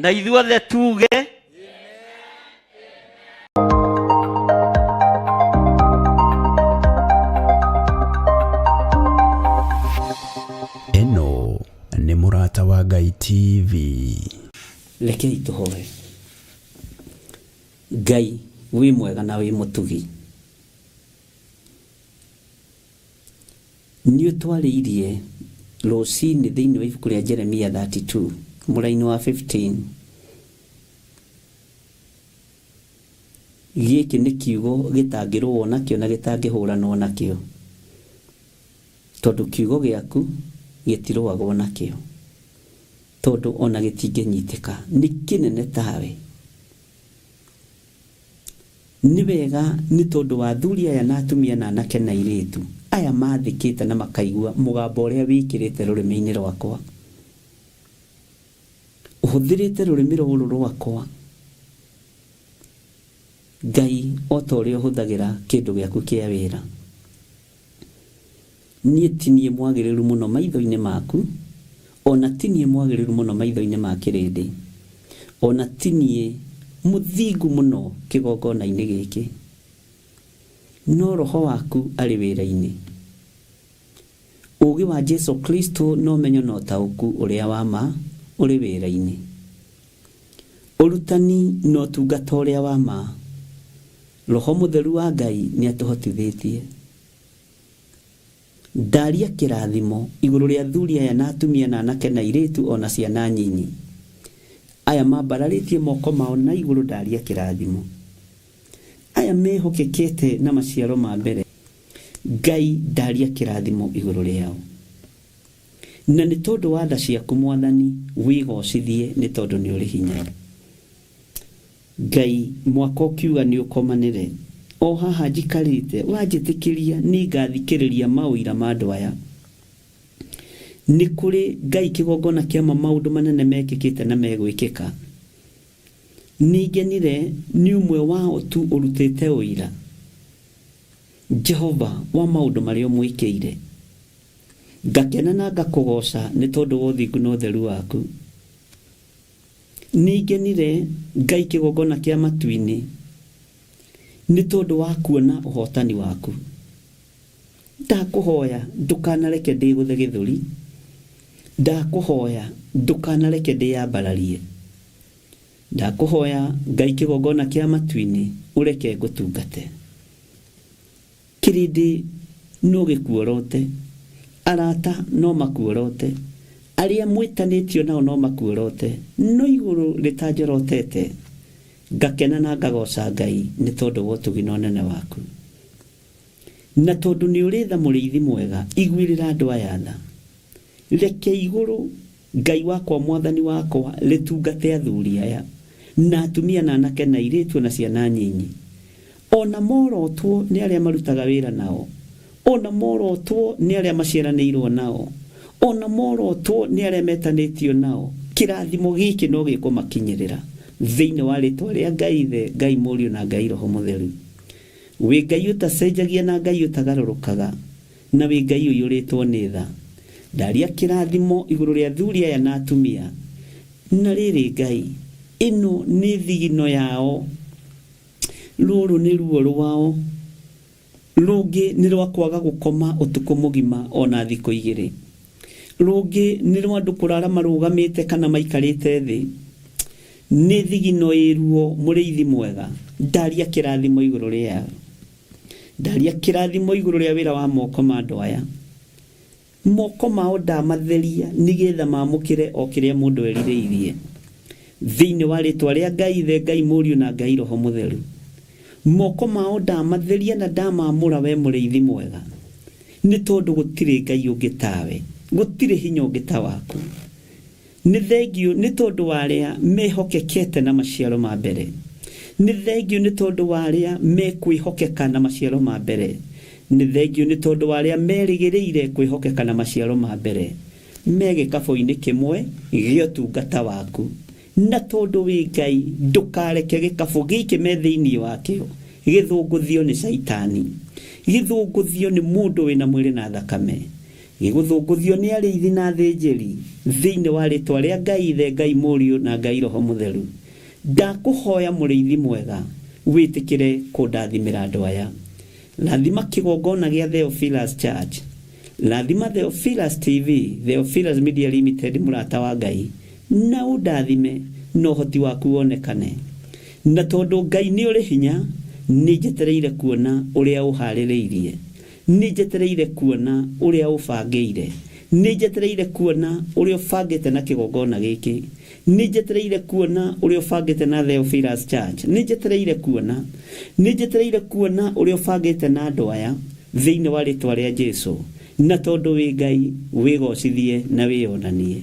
na ithuothe tuge. Ĩno nĩ Mũrata wa Ngai TV. Rekei tũhoe. Ngai wĩ mwega na wĩ mũtugi. Nĩ ũtwarĩirie rũcinĩ thĩinĩ wa ibuku rĩa Jeremia 32 mũraini wa 15. Gĩkĩ nĩ kiugo gĩtangĩrũo nakĩo na gĩtangĩhũranwo nakĩo, tondũ kiugo gĩaku gĩtirũagwo nakĩo, tondũ o na gĩtingĩnyitĩka, nĩ kĩnene tawe. Nĩ wega nĩ tondũ wa athuri aya na atumia na anake na airĩtu aya maathĩkĩte na makaigua mũgambo ũrĩa wĩkĩrĩte rũrĩmĩ-inĩ rwakwa. Ũhũthĩrĩte rũrĩmĩ rũrũ rwakwa, Ngai, o ta ũrĩa ũhũthagĩra kĩndũ gĩaku kĩa wĩra. Niĩ ti niĩ mwagĩrĩru mũno maitho-inĩ maku, o na ti niĩ mwagĩrĩru mũno maitho-inĩ ma kĩrĩndĩ, o na ti niĩ mũthingu mũno kĩgongona-inĩ gĩkĩ, no Roho waku arĩ wĩra-inĩ. Ũũgĩ wa Jesu Kristo na ũmenyo na ũtaũku ũrĩa wa ma ũrĩ wĩra-inĩ. Ũrutani na ũtungata ũrĩa wa ma. Roho Mũtheru wa Ngai nĩ atũhotithĩtie. Ndaria kĩrathimo igũrũ rĩa athuri aya na atumia na anake na airĩtu o na ciana nyinyi. Aya mambararĩtie moko mao na igũrũ ndaria kĩrathimo. Aya mehokekete na maciaro ma mbere. Ngai ndaria kĩrathimo igũrũ rĩao. Na nĩ tondũ wa tha ciaku Mwathani wĩgocithie nĩ tondũ nĩ ũrĩ hinya. Ngai mwaka ũkiuga nĩ ũkomanĩre o haha njikarĩte wanjĩtĩkĩria nĩngathikĩrĩria maũira ma andũ aya. Nĩ kũrĩ Ngai kĩgongona kĩa ma maũndũ manene mekĩkĩte na megwĩkĩka. Nĩngenire nĩ ũmwe wao tu ũrutĩte ũira. Jehova, wa maũndũ marĩa ũmwĩkĩire. Ngakena na ngakũgooca nĩ tondũ wa ũthingu na ũtheru waku. Nĩngenire, Ngai kĩgongona kĩa matu-inĩ, nĩ tondũ wa kuona ũhootani waku. Ndakũhoya ndũkanareke ndĩgũthe gĩthũri, ndakũhoya ndũkanareke ndĩyambararie. Ndakũhoya, Ngai kĩgongona kĩa matu-inĩ, ũreke ngũtungate. Kĩrĩndĩ no gĩkuorote, arata no makuorote, arĩa mwĩtanĩtio nao no makuorote, no igũrũ rĩtanjorotete, ngakena na ngagooca Ngai nĩ tondũ wa ũtugi na ũnene waku. Na tondũ nĩ ũrĩ tha mũrĩithi mwega, iguĩrĩra andũ aya tha. Reke igũrũ Ngai wakwa Mwathani wakwa rĩtungate athuri aya, na atumia na anake na airĩtu o na ciana nyinyi. O na morotwo nĩ arĩa marutaga wĩra nao, o na morotwo nĩ arĩa maciaranĩirwo nao, o na morotwo nĩ arĩa metanĩtio nao, kĩrathimo gĩkĩ no gĩkũmakinyĩrĩra, thĩinĩ wa rĩtwa rĩa Ngai Ithe, Ngai Mũriũ na Ngai Roho Mũtheru. Wĩ Ngai ũtacenjagia na Ngai ũtagarũrũkaga. Na wĩ Ngai ũiyũrĩtwo nĩ tha. Ndaria kĩrathimo igũrũ rĩa athuri aya na atumia. Na rĩrĩ, Ngai, ĩno nĩ thigino yao. Rũrũ nĩ ruo rwao. Rũngĩ nĩ rwa kwaga gũkoma ũtukũ mũgima o na thikũ igĩrĩ. Rũngĩ nĩ rwa andũ kũrara marũgamĩte kana maikarĩte thĩ. Nĩ thigino ĩ ruo, mũrĩithi mwega. Ndaria kĩrathimo igũrũ rĩao. Ndaria kĩrathimo igũrũ rĩa wĩra wa moko ma andũ aya. Moko mao ndamatheria nĩgetha maamũkĩre o kĩrĩa mũndũ erirĩirie. Thĩinĩ wa rĩtwa rĩa Ngai Ithe, Ngai Mũriũ na Ngai Roho Mũtheru. Moko mao ndamatheria na ndamaamũra wee mũrĩithi mwega. Nĩ tondũ gũtirĩ Ngai ũngĩ tawe, gũtirĩ hinya ũngĩ ta waku. Nĩ thengiũ nĩ tondũ wa arĩa mehokekete na maciaro ma mbere. Nĩ thengiũ nĩ tondũ wa arĩa mekwĩhokeka na maciaro ma mbere. Nĩ thengiũ nĩ tondũ wa arĩa merĩgĩrĩire kwĩhokeka na maciaro ma mbere. Me gĩkabũ-inĩ kĩmwe gĩa ũtungata waku. Na tondũ wĩ Ngai, ndũkareke gĩkabũ gĩkĩ me thĩinĩ wakĩo gĩthũngũthio nĩ Caitani, gĩthũngũthio nĩ mũndũ wĩna mwĩrĩ na thakame, gĩgũthũngũthio nĩ arĩithi na athĩnjĩri, thĩinĩ wa rĩtwa rĩa Ngai Ithe, Ngai Mũriũ, na Ngai Roho Mũtheru. Ndakũhoya mũrĩithi mwega, wĩtĩkĩre kũndathimĩra andũ aya. Rathima kĩgongona gĩa Theophilus Church. Rathima Theophilus TV, Theophilus Media Limited mũrata wa Ngai, na ũndathime na ũhoti waku wonekane. Na tondũ Ngai nĩ ũrĩ hinya, nĩ njetereire kuona ũrĩa ũharĩrĩirie. Nĩ njetereire kuona ũrĩa ũbangĩire. Nĩ njetereire kuona ũrĩa ũbangĩte na kĩgongona gĩkĩ. Nĩ njetereire kuona ũrĩa ũbangĩte na Theophilus Church. Nĩ njetereire kuona. Nĩ njetereire kuona ũrĩa ũbangĩte na andũ aya, thĩinĩ wa rĩtwa rĩa Jesu. Na tondũ wĩ Ngai, wĩgocithie na wĩyonanie.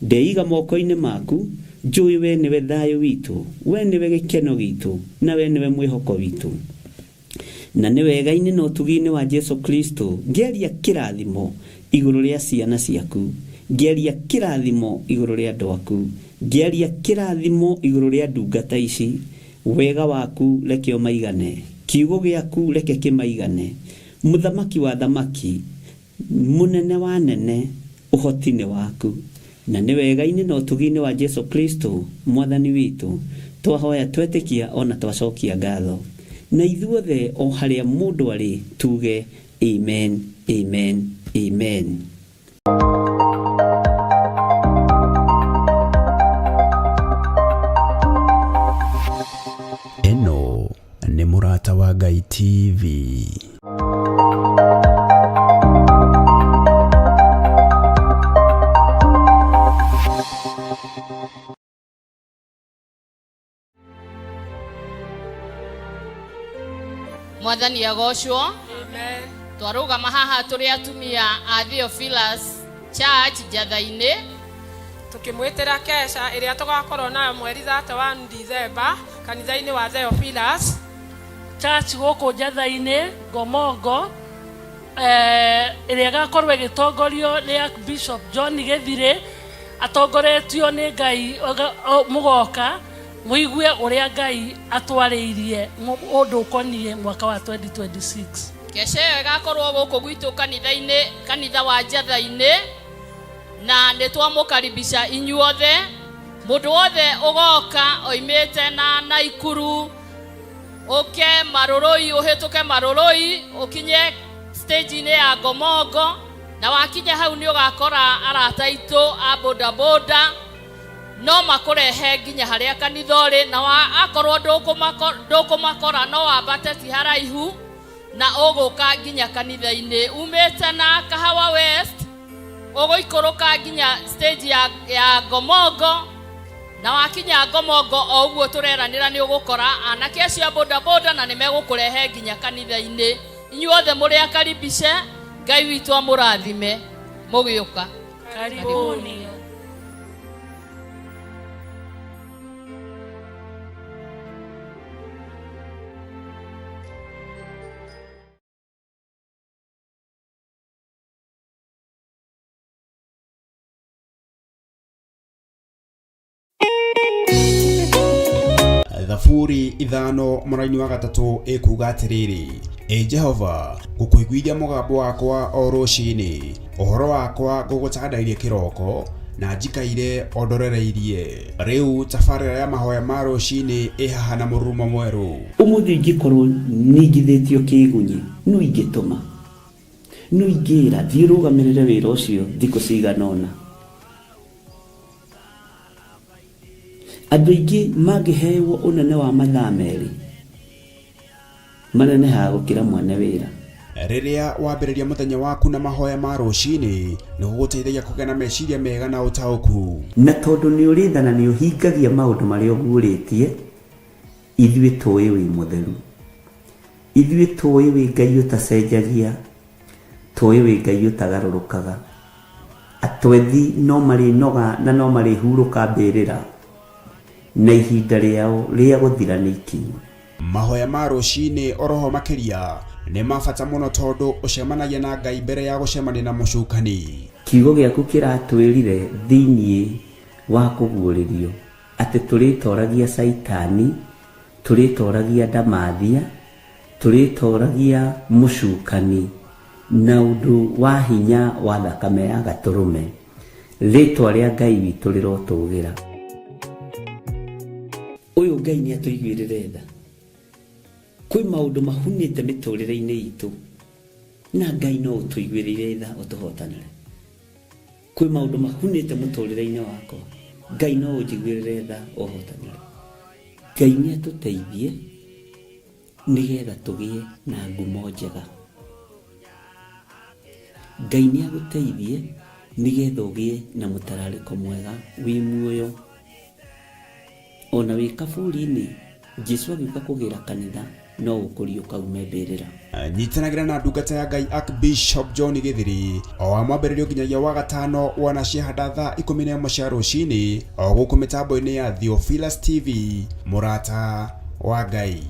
Ndeiga moko-inĩ maku, njũĩ we nĩwe thayũ witũ, we nĩwe gĩkeno gitũ, na we nĩwe mwĩhoko witũ. Na nĩ wega-inĩ na ũtugi-inĩ wa Jesu Kristo, ngĩaria kĩrathimo igũrũ rĩa ciana ciaku, ngĩaria kĩrathimo igũrũ rĩa andũ aku, ngĩaria kĩrathimo igũrũ rĩa ndungata ici. Wega waku reke ũmaigane, kiugo gĩaku reke kĩmaigane. Mũthamaki wa athamaki, Mũnene wa anene, ũhoti nĩ waku. Na nĩ wega-inĩ na ũtugi-inĩ wa Jesu Kristo, Mwathani witũ, twahoya twetĩkia o na twacokia ngatho. Na ithuothe o harĩa mũndũ arĩ tuge, Amen, amen, amen. Ĩno nĩ Mũrata wa Ngai TV. Mwathani agocwo. Twarũgama haha tũrĩ atumia a Theophilus Church Njatha-inĩ. Tũkĩmwĩtĩra kesha ĩrĩa tũgakorwo nayo mweri 31 December kanitha-inĩ wa Theophilus. Church gũkũ Njatha-inĩ Ngomongo eh, ĩrĩa ĩgakorwo ĩgĩtongorio nĩ Archbishop John Gĩthirĩ atongoretio nĩ Ngai mũgoka mũigue ũrĩa Ngai atwarĩirie ũndũ ũkoniĩ mwaka wa 2026. Kesha ĩyo ĩgakorwo gũkũ gwitũ kanitha-inĩ, kanitha wa Njatha-inĩ, na nĩ twamũkaribisha inyuothe. Mũndũ wothe ũgoka oimĩte na Naikuru, ũke Marũrũi, ũhĩtũke Marũrũi, ũkinye stage-inĩ ya Ngomongo, na wakinya hau nĩ ũgakora arata aitũ a bodaboda, no makũrehe nginya harĩa kanitha ũrĩ, na wa, akorwo ndũkũmakora no wambate ti haraihu, na ũgũka nginya kanitha-inĩ. Umĩte na Kahawa West, ũgũikũrũka nginya stage ya, ya Ngomongo, na wakinya Ngomongo o ũguo tũreranĩra nĩ ũgũkora anake acio a bodaboda na nĩ megũkũrehe nginya kanitha-inĩ. Inyuothe mũrĩ akaribice, Ngai witũ amũrathime mũgĩũka. Karibuni. Thaburi ithano mũraini wa gatatũ ĩkuga atĩrĩrĩ, Ĩ Jehova, ngũkũiguithia mũgambo wakwa o rũcinĩ, ũhoro wakwa ngũgũtandairie kĩroko, na njikaire o ndorereirie. Rĩu tabarĩra ya mahoya ma rũcinĩ ĩ haha na mũrurumo mwerũ. Ũmũthĩ ingĩkorwo ningithĩtio kĩĩgunyĩ, nũ ingĩtũma? Nũ ingĩĩra, 'Thiĩ ũrũgamĩrĩre wĩra ũcio thikũ cigana ũna'? Andũ aingĩ mangĩhewo ũnene wa mathaa merĩ, manenehaga gũkĩra mwene wĩra. Rĩrĩa wambĩrĩria mũthenya waku na mahoya ma rũcinĩ, nĩ gũgũteithagia kũgĩa na meciria mega na ũtaũku. Na tondũ nĩ ũrĩ tha na nĩ ũhingagia maũndũ marĩa ũguũrĩtie, ithuĩ tũĩ wĩ mũtheru. Ithuĩ tũĩ wĩ Ngai ũtacenjagia, Tũĩ wĩ Ngai ũtagarũrũkaga. Atwethi no marĩnoga na no marĩhurũka mbĩrĩra, Na ihinda rĩao rĩa gũthira nĩ ikinyu. Mahoya ma rũcinĩ oroho makĩria nĩ ma bata mũno tondũ ũcemanagia na Ngai mbere ya gũcemania na mũcukani. Kiugo gĩaku kĩratwĩrire thĩinĩ wa kũguũrĩrio. Atĩ tũrĩtoragia Caitani, tũrĩtoragia ndamathia, tũrĩtoragia mũcukani na ũndũ wa hinya wa thakame ya gatũrũme. Rĩtwa rĩa Ngai witũ rĩrotũgĩra. Ũyũ Ngai nĩ atũiguĩrĩre tha. Kwĩ maũndũ mahunĩte mĩtũrĩre-inĩ itũ na Ngai no ũtũiguĩrĩire tha ũtũhotanĩre. Kwĩ maũndũ mahunĩte mũtũrĩre-inĩ wakwa, Ngai no ũnjiguĩrĩre tha ũhotanĩre. Ngai nĩ atũteithie nĩgetha tũgĩe na ngumo njega. Ngai nĩ agũteithie nĩgetha ũgĩe na mũtararĩko mwega wĩ muoyo. Ona wĩ kaburi-inĩ, Jesu agĩũka kũgĩra kanitha no ũkũriũka ume mbĩrĩra. Nyitanagĩra na ndungata ya Ngai Archbishop John Gĩthiri o wa mwambĩrĩrio nginyagia wa gatano wona ciahanda thaa 11 cia rũcinĩ o gũkũ mĩtambo-inĩ ya Theophilus TV mũrata wa Ngai.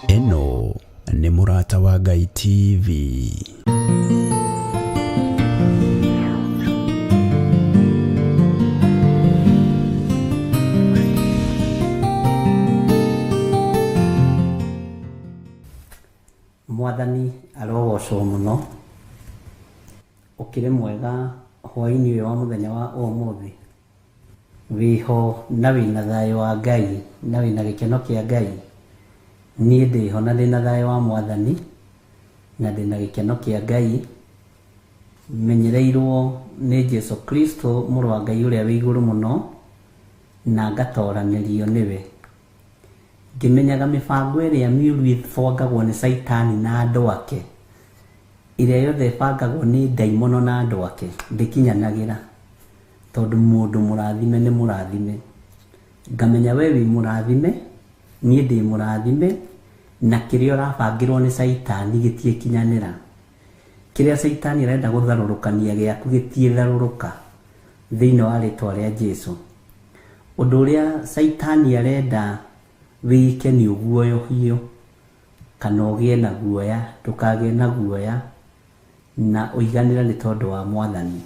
Ĩno nĩ Mũrata wa Ngai TV. Mwathani arogocwo mũno. Ũkĩrĩ mwega hwaĩ-inĩ ũyũ wa mũthenya wa ũmũthĩ? Wĩho na wĩna thayũ wa Ngai na wĩna gĩkeno kĩa Ngai? Niĩ ndĩho na ndĩna thayũ wa Mwathani na ndĩna gĩkeno kĩa Ngai, menyereirwo nĩ Jesu Kristo mũrũ wa Ngai ũrĩa wĩ igũrũ mũno na ngatoranĩrio nĩwe. Ngĩmenyaga mĩbango ĩrĩa mĩũru ĩbangagwo nĩ Caitani na andũ ake, ĩrĩa yothe ĩbangagwo nĩ ndaimono na andũ ake, ndĩkinyanagĩra, tondũ mũndũ mũrathime nĩ mũrathime. Ngamenya we wĩ mũrathime, niĩ ndĩ mũrathime, na kĩrĩa ũrabangĩrwo nĩ Caitani gĩtiĩkinyanĩra. Kĩrĩa Caitani arenda gũtharũrũkania gĩaku gĩtiĩtharũrũka, thĩinĩ wa rĩtwa rĩa Jesu. Ũndũ ũrĩa Caitani arenda wĩke nĩ ũguoyohio kana ũgĩe na guoya, ndũkagĩe na guoya na ũiganĩre nĩ tondũ wa Mwathani.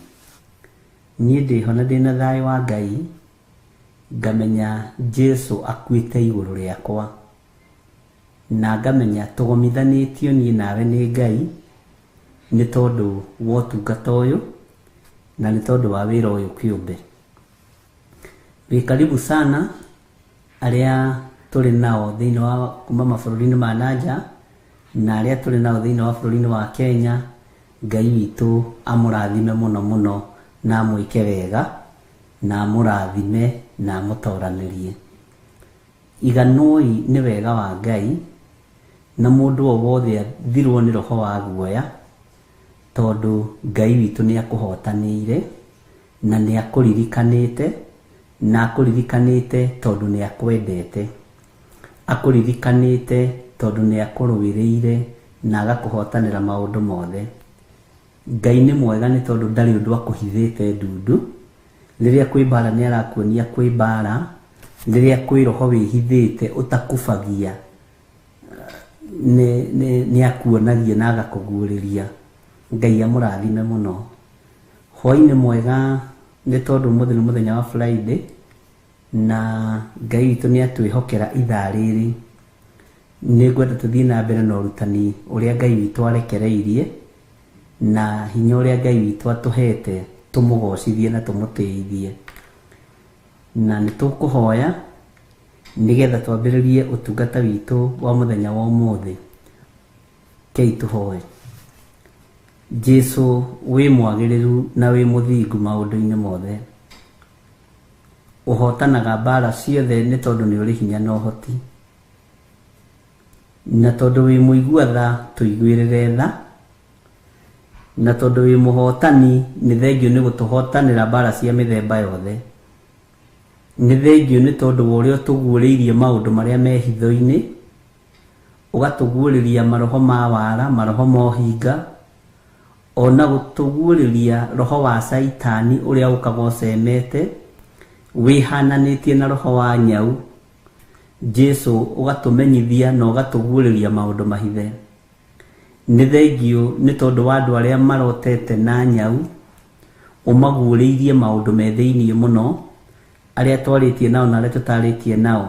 Niĩ ndĩho na ndĩna thayũ wa Ngai, ngamenya Jesu akuĩte igũrũ rĩakwa, na ngamenya tũgomithanĩtio niĩ nawe nĩ Ngai nĩ tondũ wa ũtungata ũyũ na nĩ tondũ wa wĩra ũyũ kĩũmbe. Wĩ karibu sana arĩa tũrĩ nao thĩinĩ wa kuma mabũrũri-inĩ ma na nja na arĩa tũrĩ nao thĩinĩ wa bũrũri-inĩ wa Kenya. Ngai witũ amũrathime mũno mũno na amwĩke wega na amũrathime na amũtoranĩrie. Iganwoi nĩ wega wa Ngai na mũndũ o wothe athirwo nĩ roho wa guoya, tondũ Ngai witũ nĩ akũhotanĩire na nĩ akũririkanĩte, na akũririkanĩte tondũ nĩ akwendete. Akũririkanĩte tondũ nĩ akũrũĩrĩire na agakũhotanĩra maũndũ mothe. Ngai nĩ mwega nĩ tondũ ndarĩ ũndũ akũhithĩte ndundu. Rĩrĩa kwĩ mbara nĩ arakuonia kwĩ mbara, rĩrĩa kwĩ roho wĩhithĩte ũtakubagia nĩ akuonagia na agakũguũrĩria. Ngai amũrathime mũno. Hwaĩ-inĩ mwega nĩ tondũ ũmũthĩ nĩ mũthenya wa Friday na Ngai witũ nĩ atwĩhokera ithaa rĩrĩ. Nĩ ngwenda tũthiĩ na mbere na ũrutani ũrĩa Ngai witũ arekereirie na hinya ũrĩa Ngai witũ atũhete tũmũgocithie na tũmũtĩithie. Na nĩ tũkũhoya nĩgetha twambĩrĩrie ũtungata witũ wa mũthenya wa ũmũthĩ. Kei tũhoe. Jesu wĩ mwagĩrĩru na wĩ mũthingu maũndũ-inĩ mothe. Ũhotanaga mbara ciothe nĩ tondũ nĩ ũrĩ hinya na ũhoti. Na tondũ wĩ mũigua tha tũiguĩrĩre tha. Na tondũ wĩ mũhotani nĩ thengio nĩ gũtũhotanĩra mbara cia mĩthemba yothe. Nĩ thengio nĩ tondũ wa ũrĩa ũtũguũrĩirie maũndũ marĩa me hitho-inĩ. Ũgatũguũrĩria maroho ma wara, maroho ma ũhinga, ona gũtũguũrĩria roho wa Caitani ũrĩa ũkaga ũcemete, wĩhananĩtie na roho wa nyau. Jesu ũgatũmenyithia na ũgatũguũrĩria maũndũ mahithe. Nĩ thengiũ nĩ tondũ wa andũ arĩa marotete na nyau, ũmaguũrĩirie maũndũ me thĩiniĩ mũno, arĩa twarĩtie nao na arĩa tũtarĩtie nao.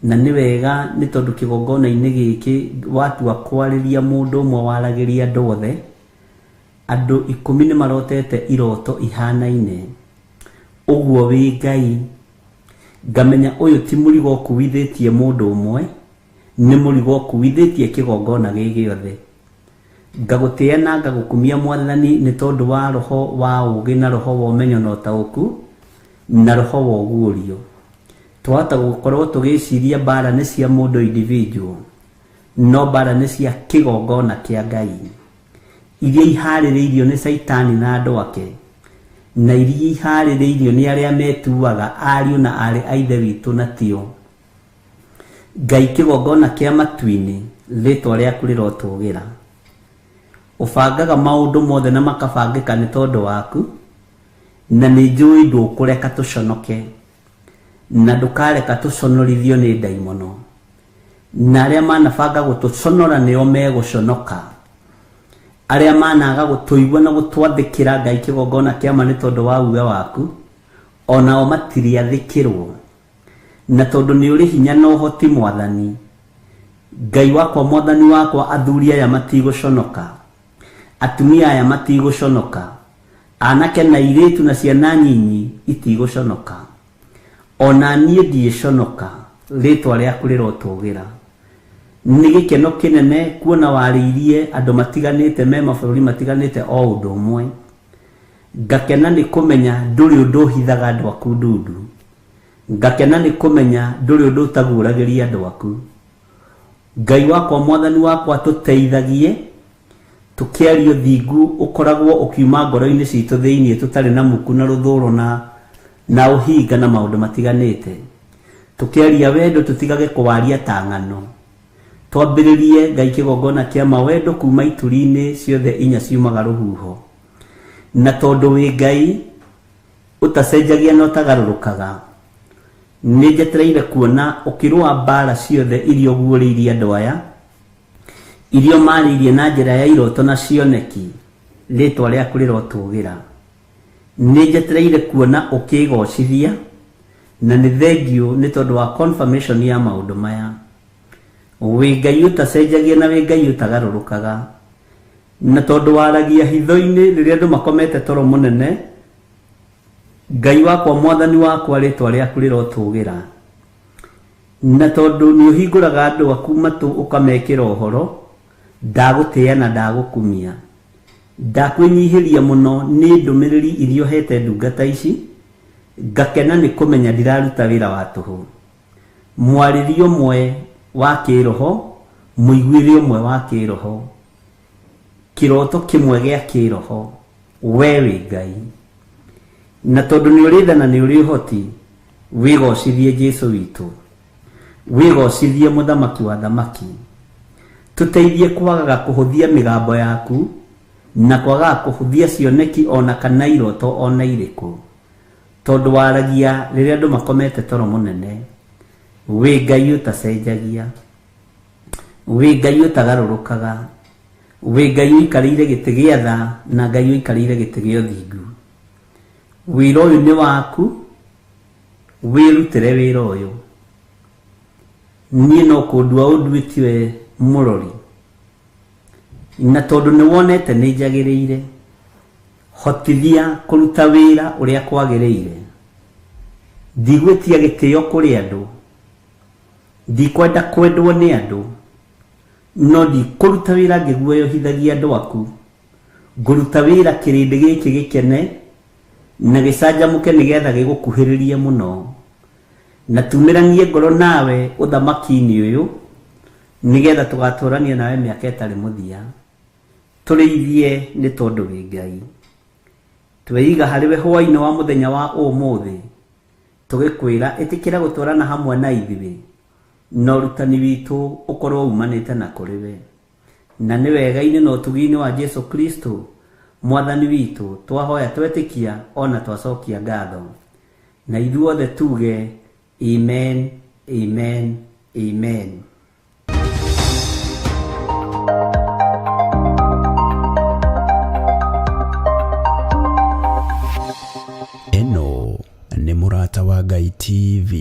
Na nĩ wega nĩ tondũ kĩgongona-inĩ gĩkĩ watua kwarĩria mũndũ ũmwe waragĩria andũ othe, andũ 10 nĩ marotete iroto ihanaine. Ũguo wĩ Ngai, ngamenya ũyũ ti mũrigo ũkuithĩtie mũndũ ũmwe, nĩ mũrigo ũkuithĩtie kĩgongona gĩ gĩothe. Ngagũtĩĩa na ngagũkumia Mwathani nĩ tondũ wa roho wa ũũgĩ na roho wa ũmenyo na ũtaũku na roho wa ũguũrio. Twahota gũkorwo tũgĩciria mbara nĩ cia mũndũ individual, no mbara nĩ cia kĩgongona kĩa Ngai, iria iharĩrĩirio nĩ Caitani na andũ ake, na iria iharĩrĩirio nĩ arĩa metuaga ariũ na aarĩ a Ithe witũ na tio. Ngai kĩgongona kĩa matu-inĩ, rĩtwa rĩaku rĩrotũgĩra. Ũbangaga maũndũ mothe na makabangĩka nĩ tondũ waku, na nĩ njũĩ ndũkũreka tũconoke, na ndũkareka tũconorithio nĩ ndaimono. Na arĩa manabanga gũtũconora nĩo megũconoka. Arĩa managa gũtũigua na gũtwathĩkĩra Ngai kĩgongona kĩa ma nĩ tondũ wa uge waku, onao matiriathĩkĩrwo. Na tondũ nĩ ũrĩ hinya na ũhoti Mwathani, Ngai wakwa Mwathani wakwa, athuri aya matigũconoka, atumia aya matigũconoka, anake na airĩtu na ciana nyinyi itigũconoka. Ona niĩ ndiĩconoka, rĩtwa rĩaku rĩrotũgĩra. Nĩ gĩkeno kĩnene kuona warĩirie andũ matiganĩte me mabũrũri matiganĩte o ũndũ ũmwe. Ngakena nĩ kũmenya ndũrĩ ũndũ ũhithaga andũ aku ndundu. Ngakena nĩ kũmenya ndũrĩ ũndũ ũtaguũragĩria andũ aku. Ngai wakwa Mwathani wakwa, tũteithagie tũkĩaria ũthingu ũkoragwo ũkiuma ngoro-inĩ citũ thĩiniĩ, tũtarĩ na muku na rũthũro na ũhinga na maũndũ matiganĩte. Tũkĩaria wendo tũtigage kũwaria ta ng'ano. Twambĩrĩrie Ngai kĩgongona kĩa mawendo kuma ituri-inĩ ciothe inya ciumaga rũhuho. Na tondũ wĩ Ngai ũtacenjagia na ũtagarũrũkaga, nĩ njetereire kuona ũkĩrũa mbara ciothe iria ũguũrĩirie andũ aya, iria ũmarĩirie na njĩra ya iroto na cioneki, rĩtwa rĩaku rĩrotũgĩra. Nĩ njetereire kuona ũkĩgocithia, na nĩ thengiũ nĩ tondũ wa confirmation ya maũndũ maya. Wĩ Ngai ũtacenjagia na wĩ Ngai ũtagarũrũkaga. Na tondũ waragia hitho-inĩ rĩrĩa andũ makomete toro mũnene, Ngai wakwa Mwathani wakwa, rĩtwa rĩaku rĩrotũgĩra. Na tondũ nĩ ũhingũraga andũ aku matũ ũkamekĩra ũhoro, ndagũtĩĩa na ndagũkumia. Ndakwĩnyihĩria mũno nĩ ndũmĩrĩri iria ũhete ndungata ici, ngakena nĩ kũmenya ndiraruta wĩra wa tũhũ. Mwarĩrie ũmwe wa kĩroho, mũiguĩre ũmwe wa kĩroho, kĩroto kĩmwe gĩa kĩroho, we wĩ Ngai. Na tondũ nĩ ũrĩ tha na nĩ ũrĩ ũhoti, wĩgocithie Jesu witũ, wĩgocithie Mũthamaki wa thamaki. Tũteithie kwagaga kũhũthia mĩgambo yaku, na kwagaga kũhũthia cioneki ona kana iroto ona irĩkũ, tondũ waragia rĩrĩa andũ makomete toro mũnene. Wĩ Ngai ũtacenjagia, wĩ Ngai ũtagarũrũkaga, wĩ Ngai ũikarĩire gĩtĩ gĩa tha na Ngai ũikarĩire gĩtĩ gĩa ũthingu. Wĩra ũyũ nĩ waku, wĩrutĩre wĩra ũyũ. Niĩ no kũndua ũnduĩtie mũrori, na tondũ nĩ wonete nĩ njagĩrĩire, hotithia kũruta wĩra ũrĩa kwagĩrĩire. Ndigwĩtia gĩtĩo kũrĩ andũ, ndikwenda kwendwo nĩ andũ, no ndikũruta wĩra ngĩguoyohithagia andũ aku. Ngũruta wĩra kĩrĩndĩ gĩkĩ gĩkene na gĩcanjamũke nĩgetha gĩgũkuhĩrĩrie mũno. Na tumĩranie ngoro nawe ũthamaki-inĩ ũyũ, nĩgetha tũgatũrania nawe mĩaka ĩtarĩ mũthia. Tũrĩithie nĩ tondũ wĩ Ngai. Tweiga harĩ we hwaĩ-inĩ wa mũthenya wa ũmũthĩ, tũgĩkwĩra ĩtĩkĩra gũtwarana hamwe na ithuĩ. Na ũrutani witũ ũkorwo umanĩte na kũrĩ we. Na nĩ wega-inĩ na ũtugi-inĩ wa Jesu Kristo Mwathani witũ twahoya twetĩkia ona twacokia ngatho. Na ithuothe tuge amen, amen, amen. Ĩno nĩ Mũrata wa Ngai TV.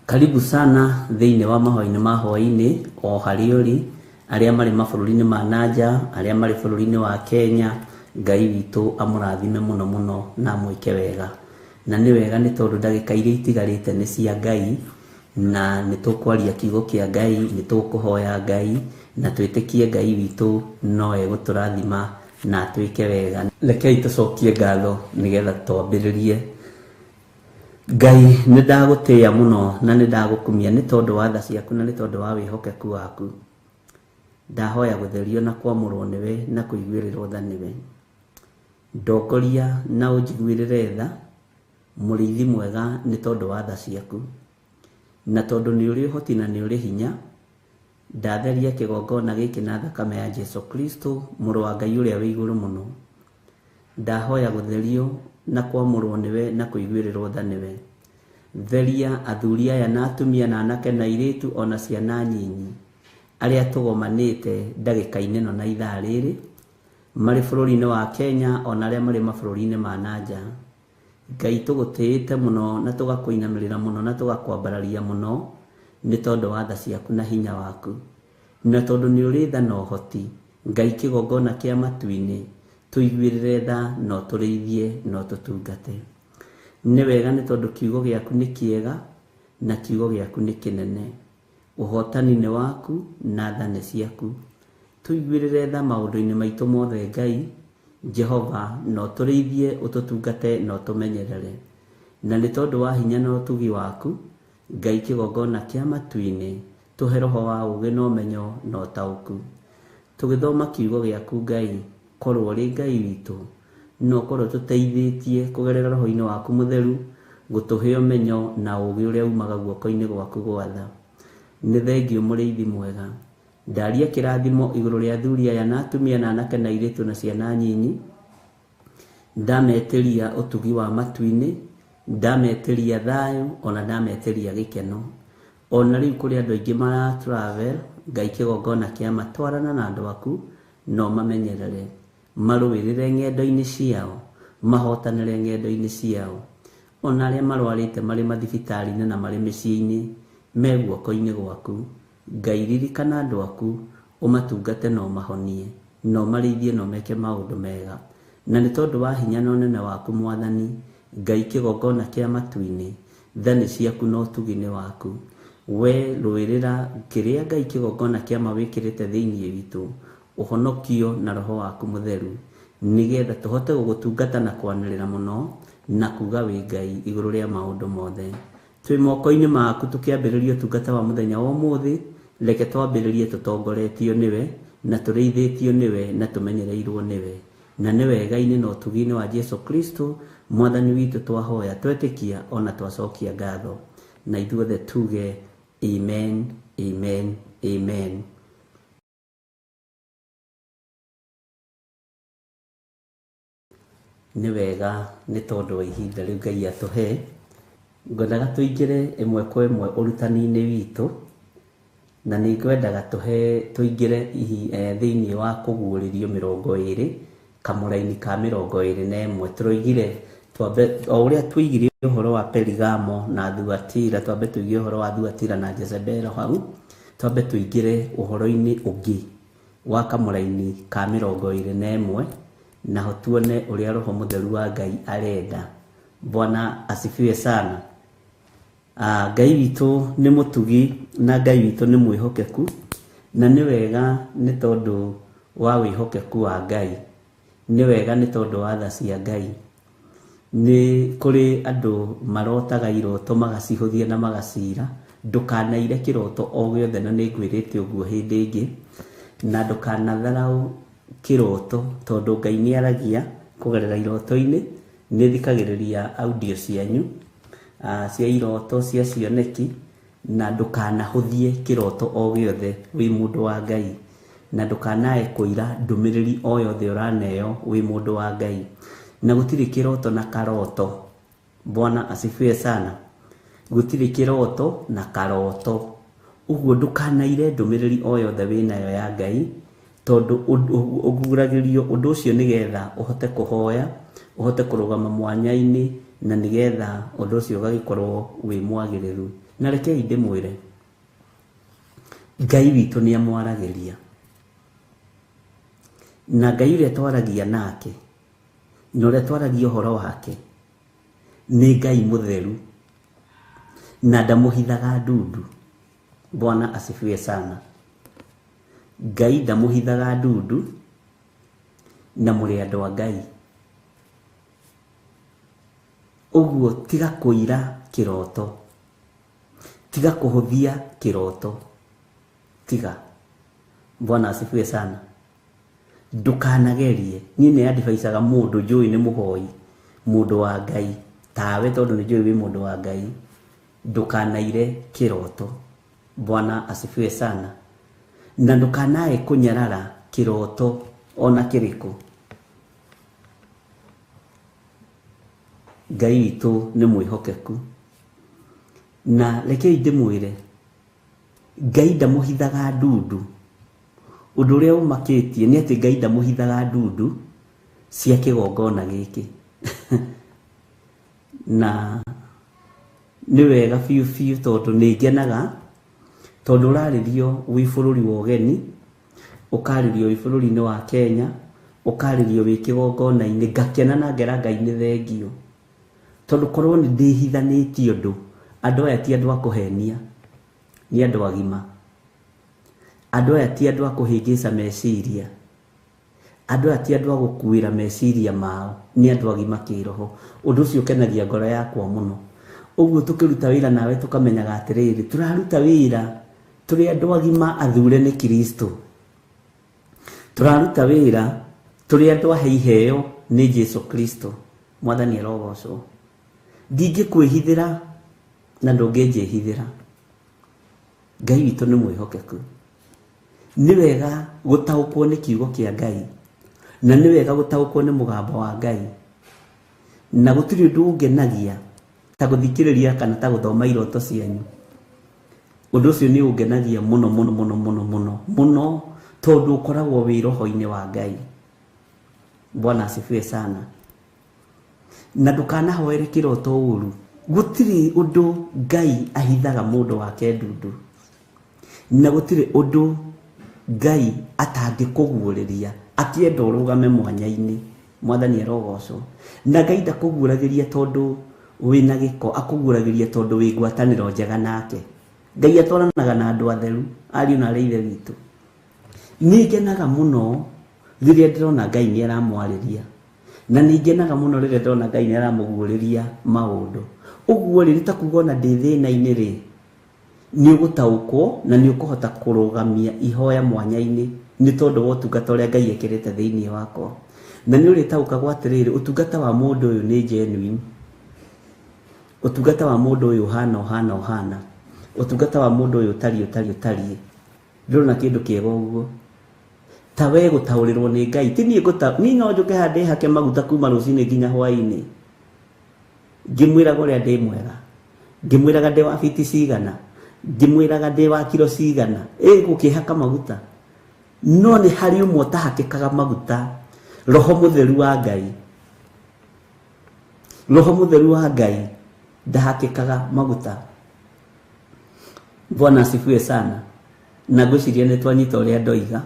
Karibu sana thĩinĩ wa mahoya-inĩ ma hwaĩ-inĩ o harĩa ũrĩ, arĩa marĩ mabũrũri-inĩ ma na nja, arĩa marĩ bũrũri-inĩ wa Kenya, Ngai witũ amũrathime mũno mũno na amwĩke wega. Na nĩ wega nĩ tondũ ndagĩka iria itigarĩte nĩ cia Ngai, na nĩ tũkwaria kiugo kĩa Ngai, nĩ tũkũhoya Ngai, na twĩtĩkie Ngai witũ no egũtũrathima na atwĩke wega. Rekei tũcokie ngatho nĩgetha twambĩrĩrie. Ngai, nĩ ndagũtĩĩa mũno na nĩ ndagũkumia nĩ tondũ wa tha ciaku na nĩ tondũ wa wĩhokeku waku. Ndahoya gũtherio na kwamũrwo nĩwe na kũiguĩrĩrwo tha nĩwe. Ndongoria na ũnjiguĩrĩre tha, mũrĩithi mwega, nĩ tondũ wa tha ciaku. Na tondũ nĩ ũrĩ ũhoti na nĩ ũrĩ hinya, ndatheria kĩgongona gĩkĩ na thakame ya Jesu Kristo, Mũrũ wa Ngai ũrĩa wĩ igũrũ mũno. Ndahoya gũtherio na kwamũrwo nĩwe na kũiguĩrĩrwo tha nĩwe. Theria athuri aya na atumia na anake na airĩtu o na ciana nyinyi arĩa tũgomanĩte ndagĩka-inĩ ĩno na ithaa rĩrĩ, marĩ bũrũri-inĩ wa Kenya o na arĩa marĩ mabũrũri-inĩ ma na nja. Ngai tũgũtĩĩte mũno na tũgakũinamĩrĩra mũno na tũgakwambararia mũno nĩ tondũ wa tha ciaku na hinya waku. Na tondũ nĩ ũrĩ tha na ũhoti, Ngai kĩgongona kĩa matu-inĩ, tũiguĩrĩre tha na ũtũrĩithie na ũtũtungate. Nĩ wega nĩ tondũ kiugo gĩaku nĩ kĩega na kiugo gĩaku nĩ kĩnene. Ũhotani nĩ waku na tha nĩ ciaku. Tũiguĩrĩre tha maũndũ-inĩ maitũ mothe Ngai, Jehova, na ũtũrĩithie, ũtũtungate na ũtũmenyerere. Na nĩ tondũ wa hinya na ũtugi waku, Ngai kĩgongona kĩa matu-inĩ, tũhe roho wa ũũgĩ na ũmenyo na ũtaũku. Tũgĩthoma kiugo gĩaku Ngai, korwo ũrĩ Ngai witũ, na ũkorwo ũtũteithĩtie kũgerera roho-inĩ waku mũtheru gũtũhe ũmenyo na ũũgĩ ũrĩa umaga guoko-inĩ gwaku gwa tha. Nĩ thengiũ mũrĩithi mwega. Ndaria kĩrathimo igũrũ rĩa athuri aya na atumia na anake na airĩtu na ciana nyinyi. Ndametĩria ũtugi wa matu-inĩ, ndametĩria thayũ, ona ndametĩria gĩkeno. Ona rĩu kũrĩ andũ aingĩ mara travel, Ngai kĩgongona kĩa ma twarana na andũ aku na ũmamenyerere. Marũĩrĩre ng'endo-inĩ ciao, mahotanĩre ng'endo-inĩ ciao. Ona arĩa marwarĩte marĩ mathibitarĩ-inĩ na marĩ mĩciĩ-inĩ, me guoko-inĩ gwaku. Ngai ririkana andũ aku, ũmatungate na ũmahonie, na ũmarĩithie na ũmeke maũndũ mega. Na nĩ tondũ wa hinya na ũnene waku Mwathani, Ngai kĩgongona kĩa matu-inĩ, tha nĩ ciaku na ũtugi nĩ waku. Wee rũĩrĩra kĩrĩa Ngai kĩgongona kĩa ma wĩkĩrĩte thĩinĩ witũ, ũhonokio na Roho waku Mũtheru, nĩ getha tũhote gũgũtungata na kwanĩrĩra mũno na kuga wĩ Ngai igũrũ rĩa maũndũ mothe. Twĩ moko-inĩ maku tũkĩambĩrĩria ũtungata wa mũthenya wa ũmũthĩ, reke twambĩrĩrie tũtongoretio nĩwe, na tũrĩithĩtio nĩwe, na tũmenyereirwo nĩwe. Na nĩ wega-inĩ na ũtugi-inĩ wa Jesu Kristo, Mwathani witũ twahoya, twetĩkia, o na twacokia ngatho. Na ithuothe tuge, Amen, Amen, Amen. Nĩ wega nĩ tondũ wa ihinda rĩu Ngai atũhe, ngwendaga tũingĩre ĩmwe kwa ĩmwe ũrutani-inĩ witũ, na nĩ ngwendaga tũhe tũingĩre thĩinĩ wa kũguũrĩrio 20, kamũraini ka 21. Tũroigire twambe, o ũrĩa tũigire ũhoro wa Perigamo na Thuatira, twambe tũige ũhoro wa Thuatira na Jezebelo hau, twambe tũingĩre ũhoro-inĩ ũngĩ wa kamũraini ka 21, naho tuone ũrĩa Roho Mũtheru wa Ngai arenda. Bwana asifiwe sana. Ngai witũ nĩ mũtugi na Ngai witũ nĩ mwĩhokeku, na nĩ wega nĩ tondũ wa wĩhokeku wa Ngai, nĩ wega nĩ tondũ wa tha cia Ngai. Nĩ kũrĩ andũ marotaga iroto magacihũthia na magaciira. Ndũkanaire kĩroto o gĩothe, na nĩ ngwĩrĩte ũguo hĩndĩ ĩngĩ, na ndũkanatharaũ kĩroto, tondũ Ngai nĩ aragia kũgerera iroto-inĩ. Nĩ thikagĩrĩria audio cianyu cia iroto cia cioneki, na ndũkanahũthie kĩroto o gĩothe wĩ mũndũ wa Ngai, na ndũkanae kũira ndũmĩrĩri o yothe ũraneo wĩ mũndũ wa Ngai. Na gũtirĩ kĩroto na karoto. Bwana asifiwe sana. Gũtirĩ kĩroto na karoto. Ũguo ndũkanaire ndũmĩrĩri o yothe wĩnayo ya Ngai, tondũ ũguũragĩrio ũndũ ũcio nĩgetha ũhote kũhoya, ũhote kũrũgama mwanya-inĩ, na nĩgetha ũndũ ũcio ũgagĩkorwo wĩ mwagĩrĩru. Na rekei ndĩmwĩre, Ngai witũ nĩ amwaragĩria. Na Ngai ũrĩa twaragia nake, na ũrĩa twaragia ũhoro wake, nĩ Ngai mũtheru, na ndamũhithaga ndundu. Bwana asifiwe sana. Ngai ndamũhithaga ndundu, na mũrĩ andũ a Ngai. Ũguo tiga kũira kĩroto, tiga kũhũthia kĩroto, tiga. Bwana asifiwe sana. Ndũkanagerie. Niĩ nĩ advisaga mũndũ njũĩ nĩ mũhoi, mũndũ wa Ngai tawe, tondũ nĩ njũĩ wĩ mũndũ wa Ngai, ndũkanaire kĩroto. Bwana asifiwe sana. Na ndũkanae kũnyarara kĩroto ona kĩrĩkũ. Ngai witũ nĩ mwĩhokeku. Na rekei ndĩmwĩre, Ngai ndamũhithaga ndundu. Ũndũ ũrĩa ũmakĩtie nĩ atĩ Ngai ndamũhithaga ndundu cia kĩgongona gĩkĩ. Na nĩ wega biũ biũ, tondũ nĩ ngenaga, tondũ ũrarĩrio wĩ bũrũri wa ũgeni, ũkarĩrio wĩ bũrũri-inĩ wa Kenya, ũkarĩrio wĩ kĩgongona-inĩ, ngakena na ngera Ngai nĩ thengio. Tondũ korwo nĩ ndĩhithanĩtie ũndũ, andũ aya ti andũ a kũhenia, nĩ andũ agima. Andũ aya ti andũ a kũhĩngĩca meciria, andũ aya ti andũ a gũkuĩra meciria mao, nĩ andũ agima kĩroho. Ũndũ ũcio ũkenagia ngoro yakwa mũno. Ũguo tũkĩruta wĩra nawe tũkamenyaga atĩrĩrĩ, tũraruta wĩra tũrĩ andũ agima athure nĩ Kristo. Tũraruta wĩra tũrĩ andũ ahe iheo nĩ Jesu Kristo. Mwathani arogocwo. Ndingĩkwĩhithĩra na ndũngĩnjĩhithĩra. Ngai witũ nĩ mwĩhokeku. Nĩ wega gũtaũkwo nĩ kiugo kĩa Ngai, na nĩ wega gũtaũkwo nĩ mũgambo wa Ngai. Na gũtirĩ ũndũ ũngenagia ta gũthikĩrĩria kana ta gũthoma iroto cianyu. Ũndũ ũcio nĩ ũngenagia mũno mũno mũno mũno mũno mũno, tondũ ũkoragwo wĩ roho-inĩ wa Ngai. Bwana asifiwe sana. Na ndũkanahoere kĩroto ũru. Gũtirĩ ũndũ Ngai ahithaga mũndũ wake ndundu, na gũtirĩ ũndũ Ngai atangĩkũguũrĩria akĩenda ũrũgame mwanya-inĩ. Mwathani arogocwo. Na Ngai ndakũguũragĩria tondũ wĩna gĩko, akũguũragĩria tondũ wĩ ngwatanĩro njega nake. Ngai atwaranaga na andũ atheru, ariũ na arĩ ithe witũ. Nĩ ngenaga mũno rĩrĩa ndĩrona Ngai nĩ aramwarĩria, na nĩ ngenaga mũno rĩrĩa ndĩrona Ngai nĩ aramũguũrĩria maũndũ. Ũguo rĩ, nĩ ta kuga ona ndĩ thĩna-inĩ rĩ, nĩ ũgũtaũkwo na nĩ ũkũhota kũrũgamia ihoya mwanya-inĩ nĩ tondũ wa ũtungata ũrĩa Ngai ekĩrĩte thĩinĩ wakwa. Na nĩ ũrĩtaũkagwo atĩrĩrĩ, ũtungata wa mũndũ ũyũ nĩ genuine. Ũtungata wa mũndũ ũyũ ũhana ũhana ũhana. Ũtungata wa mũndũ ũyũ ũtariĩ ũtariĩ ũtariĩ. Ndũrona kĩndũ kĩega ũguo. Ta we gũtaũrĩrwo nĩ Ngai. Ti niĩ ngũta, niĩ no njũke haha ndĩhake maguta kuma rũcinĩ nginya hwaĩ-inĩ. Ngĩmwĩraga ũrĩa ndĩ mwega. Ngĩmwĩraga ndĩ wa fiti cigana. Ngĩmwĩraga ndĩ wa kiro cigana. Ĩ gũkĩhaka maguta. No nĩ harĩ ũmwe ũtahakĩkaga maguta. Roho mũtheru wa Ngai. Roho mũtheru wa Ngai ndahakĩkaga maguta. Bwana asifiwe sana. Na ngwĩciria nĩ twanyita ũrĩa ndoiga.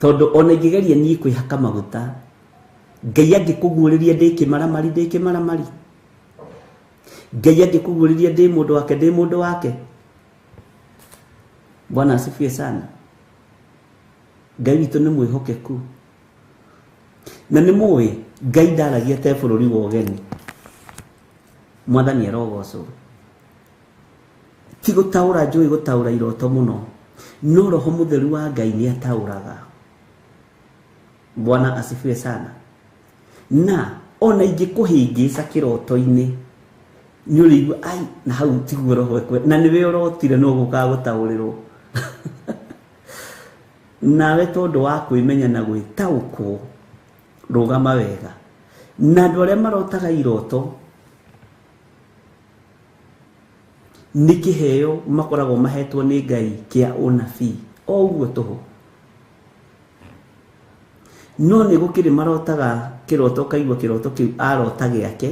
Tondũ ona ingĩgeria niĩ kwĩhaka maguta, Ngai angĩkũguũrĩria ndĩ kĩmaramari, ndĩ kĩmaramari. Ngai angĩkũguũrĩria ndĩ mũndũ wake, ndĩ mũndũ wake. Bwana asifiwe sana. Ngai witũ nĩ mwĩhokeku. Na nĩ mũĩ Ngai ndaragia te bũrũri wa ũgeni. Mwathani arogocwo. Ti gũtaũra njũĩ gũtaũra iroto mũno, no Roho Mũtheru wa Ngai nĩ ataũraga. Bwana asifiwe sana. Na Ona ingĩkũhĩngĩca kĩroto-inĩ nĩ ũrĩigua ai na hau tiguo roho ekwe na nĩwe ũrotire no gũkaga gũtaũrĩrwo nawe tondũ wa kwĩmenya na gwĩtaũkwo rũgama wega. Na andũ arĩa marotaga iroto nĩ kĩheo makoragwo mahetwo nĩ Ngai kĩa ũnabii o ũguo tũhũ. No nĩ gũkĩrĩ marotaga kĩroto ũkaigua kĩroto kĩu arota gĩake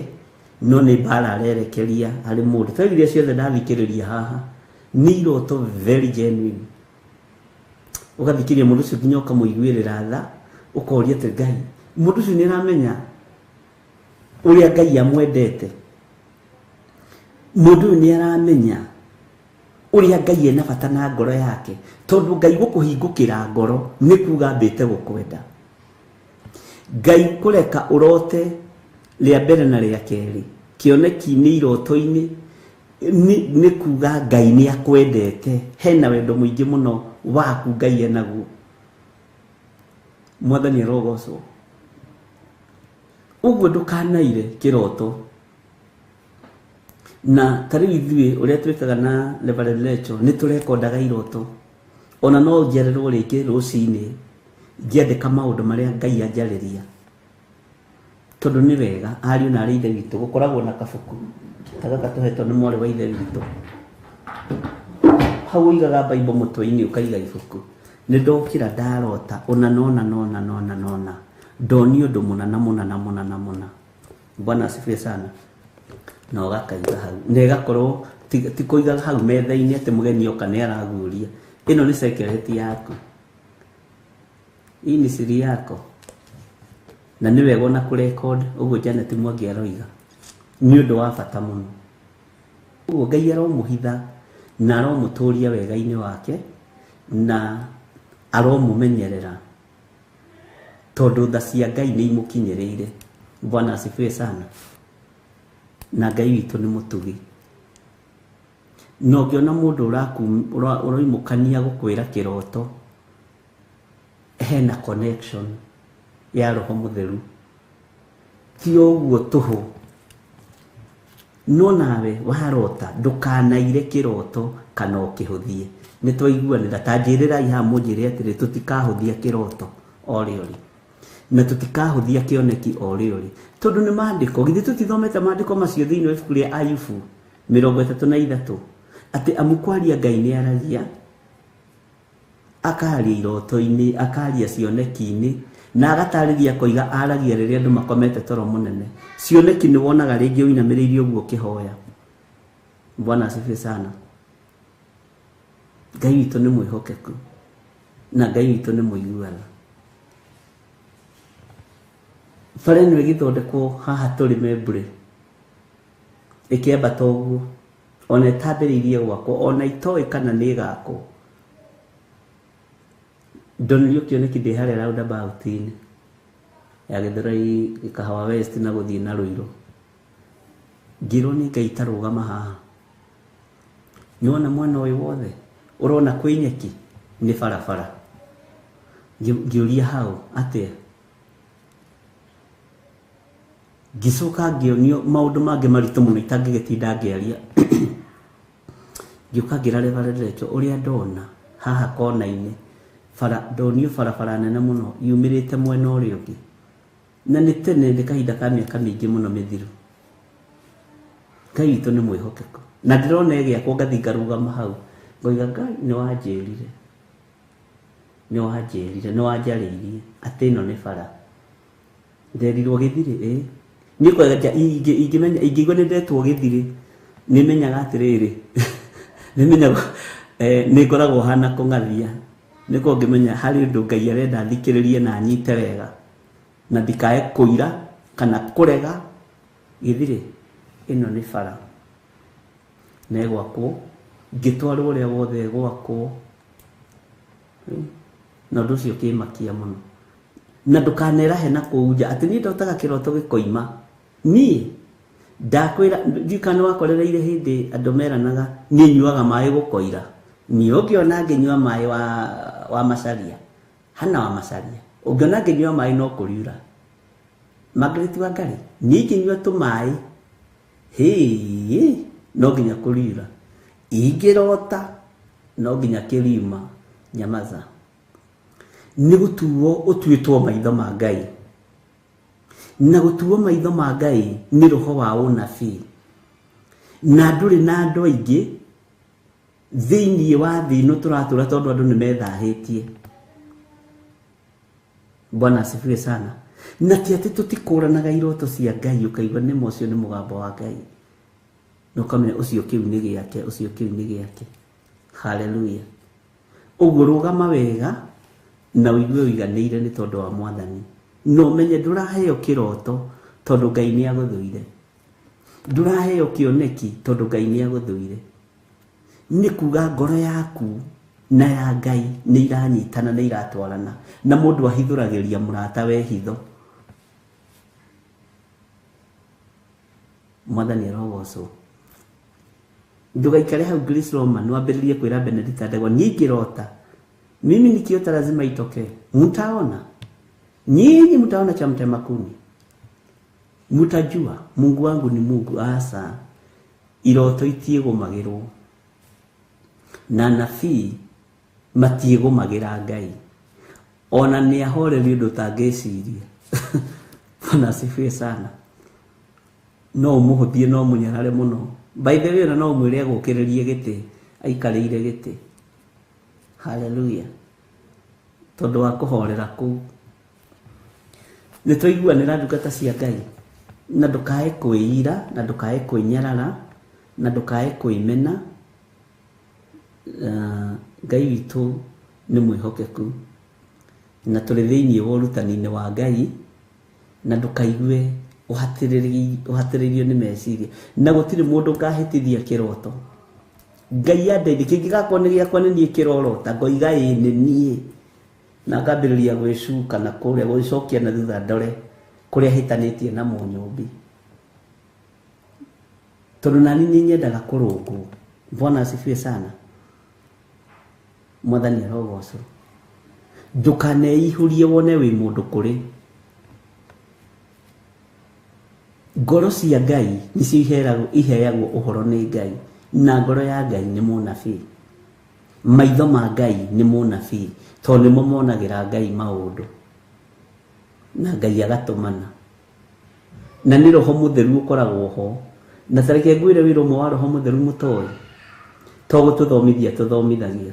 no nĩ mbara arerekeria harĩ mũndũ. Ta iria ciothe ndathikĩrĩria haha nĩ iroto very genuine. Ũgathikĩrĩria mũndũ ũcio nginya ũkamũiguĩrĩra tha, ũkoria atĩ Ngai, mũndũ ũcio nĩ aramenya ũrĩa Ngai amwendete. Mũndũ ũyũ nĩ aramenya ũrĩa Ngai ena bata na ngoro yake, tondũ Ngai gũkũhingũkĩra ngoro nĩ kuga ambĩte gũkwenda. Ngai kũreka ũrote rĩa mbere na rĩa kerĩ kĩoneki-inĩ iroto-inĩ nĩ kuga Ngai nĩ akwendete, hena wendo mũingĩ mũno waku Ngai enaguo. Mwathani arogocwo. Ũguo ndũkanaire kĩroto. Na ta rĩu ithuĩ ũrĩa twĩkaga na Reverend Rachel nĩ tũrekondaga iroto. Ona no njererwo rĩngĩ rũcinĩ ngĩandĩka maũndũ marĩa Ngai anjarĩria. Tondũ nĩ wega ariũ na arĩ ithe witũ gũkoragwo na kabuku ta gaka tũhetwo nĩ mwarĩ wa ithe witũ. Hau ũigaga Bible mũtwe-inĩ ũkaiga ibuku. Nĩ ndokĩra ndarota ũna nona nona nona nona ndonio ũndũ mũna na mũna na mũna na mũna. Bwana asifiwe sana. Na ũgakaiga hau na ĩgakorwo ti kũiga hau metha-inĩ atĩ mũgeni oka nĩ araguũria. Ĩno nĩ secret yaku, hii ni siri yako, na nĩ wega ona kũrecord ũguo Janet Mwangi aroiga nĩ ũndũ wa bata mũno. Ũguo Ngai aromũhitha na aromũtũria wega-inĩ wake na aromũmenyerera tondũ tha cia Ngai nĩ imũkinyĩrĩire. Bwana asifiwe sana. Na Ngai witũ nĩ mũtugi. Na ũngĩona mũndũ ũroimũkania gũkwĩra kĩroto hena connection ya roho mũtheru, ti ũguo tũhũ. No nawe warota ndũkanaire kĩroto kana ũkĩhũthie. Nĩ twaiguanĩra, ta njĩrĩrai haha mũnjĩre atĩrĩ tũtikahũthia kĩroto o rĩ o rĩ, na tũtikahũthia kĩoneki o rĩ o rĩ, tondũ nĩ maandĩko. Githĩ tũtithomete maandĩko macio thĩinĩ wa ibuku rĩa Ayubu 33 atĩ amu kwaria Ngai nĩ aragia, akaria iroto-inĩ, akaria cioneki-inĩ, na agatarĩria akoiga aragia rĩrĩa andũ makomete toro mũnene. Cioneki nĩ wonaga rĩngĩ ũinamĩrĩirie ũguo ũkĩhoya. Bwana asifiwe sana. Ngai witũ nĩ mwĩhokeku na Ngai witũ nĩ mũiguana. Bara ĩno ĩgĩthondekwo haha tũrĩ Membure ĩkĩambata ũguo, ona ĩtambĩrĩirie gwakwo, ona itoĩ kana nĩ ĩgakwo. Ndonirio kĩoneki ndĩ harĩa roundabout-inĩ ya Gĩthũrai Kahawa West na gũthiĩ na Rũirũ. Ngĩrwo nĩ Ngai ta rũgama haha. Nĩwona mwena ũyũ wothe ũrona kwĩ nyeki nĩ barabara. Ngĩũria hau atĩa? Ngĩcoka ngĩonio maũndũ mangĩ maritũ mũno itangĩgĩtinda ngĩaria. Ngĩũka ngĩra Reverend Rachel ũrĩa ndona haha kona-inĩ, bara ndonio barabara nene mũno yumĩrĩte mwena ũrĩa ũngĩ. Na nĩ tene, nĩ kahinda ka mĩaka mĩingĩ mũno mĩthiru. Ngai witũ nĩ mwĩhokeku. Na ndĩrona ĩgĩakwo ngathiĩ ngarũgama hau ngoiga Ngai nĩ wanjĩrire, nĩ wanjĩrire, nĩ wanjarĩirie atĩ ĩno nĩ bara. Nderirwo Gĩthirĩ, ĩ niĩ kwanja ingĩmenya ingĩigua nĩ ndetwo Gĩthirĩ nĩ menyaga atĩrĩrĩ nĩ menyaga nĩ ngoragwo hana kũng'athia. Nĩ korwo ngĩmenya harĩ ũndũ Ngai arenda thikĩrĩrie na nyite wega na ndikae kũira kana kũrega. Gĩthirĩ ĩno nĩ bara na ĩgwakwo, ngĩtwarwo ũrĩa wothe ĩgwakwo, na ũndũ ũcio ũkĩmakia mũno. Na ndũkanerahe na kũu nja atĩ niĩ ndotaga kĩroto gĩkoima. Niĩ ndakwĩra ndiũĩ kana nĩwakorereire hĩndĩ andũ meranaga niĩ nyuaga maĩ gũkoira. Niĩ ũngĩona ngĩnyua maĩ wa macaria, hana wa macaria, ũngĩona ngĩnyua maĩ no kũriura. Margaret Wangari niĩ ingĩnyua tũmaĩ hĩĩ no nginya kũriura ingĩrota no nginya kĩriuma nyamaza nĩ gũtuo ũtuĩtwo maitho ma Ngai na gũtuo maitho ma Ngai nĩ roho wa ũnabii na ndũrĩ na andũ aingĩ thĩinĩ wa thĩ ĩno tũratũra tondũ andũ nĩ methahĩtie. Bwana asifiwe sana. Na ti atĩ tũtikũranaga iroto cia Ngai ũkaigua nĩma ũcio nĩ mũgambo wa Ngai na ũkamenya ũcio kĩu nĩ gĩake, ũcio kĩu nĩ gĩake. Haleluya. Ũguo rũgama wega na ũigue ũiganĩire nĩ tondũ wa Mwathani na ũmenye ndũraheo kĩroto tondũ Ngai nĩ agũthũire, ndũraheo kĩoneki tondũ Ngai nĩ agũthũire. Nĩ kuga ngoro yaku na ya Ngai nĩ iranyitana nĩ iratwarana na mũndũ ahithũragĩria mũrata we hitho. Mwathani arogocwo. Ndũgaikare hau Grace Roman wambĩrĩrie kwĩra Benedicta Ndegwa niĩ ingĩrota mimi nikiota lazima itokee. Mtaona nyinyi, mtaona cha mtema kuni, mtajua Mungu wangu ni Mungu. Asa iroto itiĩgũmagĩrwo na nabii matiĩgũmagĩra Ngai ona nĩ ahorerie ũndũ ũtangĩciria. Bwana asifiwe sana. No ũmũhũthie no mũnyarare mũno. By the way ona no ũmwĩre egũkĩrĩrie gĩtĩ aikarĩire gĩtĩ. Haleluya. Tondũ wa kũhorera kũu nĩ twaiguanĩra ndungata cia Ngai na ndũkae kwĩira na ndũkae kwĩnyarara na ndũkae kwĩmena. Ngai witũ nĩ mwĩhokeku na tũrĩ thĩinĩ wa ũrutani-inĩ wa Ngai na ndũkaigue ũhatĩrĩirio nĩ meciria na gũtirĩ mũndũ ũkahĩtithia kĩroto. Ngai andeithie kĩngĩgakorwo nĩ gĩakwa nĩ niĩ kĩrorota ngoiga ĩĩ nĩ niĩ na ngambĩrĩria gwĩcuka na kũrĩa gwĩcokia na thutha ndore kũrĩa hĩtanĩtie na mũnyũmbi tondũ nani nĩ nyendaga kũrũngwo. Bwana asifiwe sana. Mwathani arogocwo. Ndũkaneihũrie wone wĩ mũndũ kũrĩ. Ngoro cia Ngai nĩcio iheagwo ũhoro nĩ Ngai na ngoro ya Ngai nĩ mũnabii, maitho ma Ngai nĩ mũnabii tondũ nĩmo monagĩra Ngai maũndũ na Ngai agatũmana na nĩ roho mũtheru ũkoragwo ho. Na ta reke ngwĩre wĩra ũmwe wa roho mũtheru mũtoĩ to gũtũthomithia tũthomithagia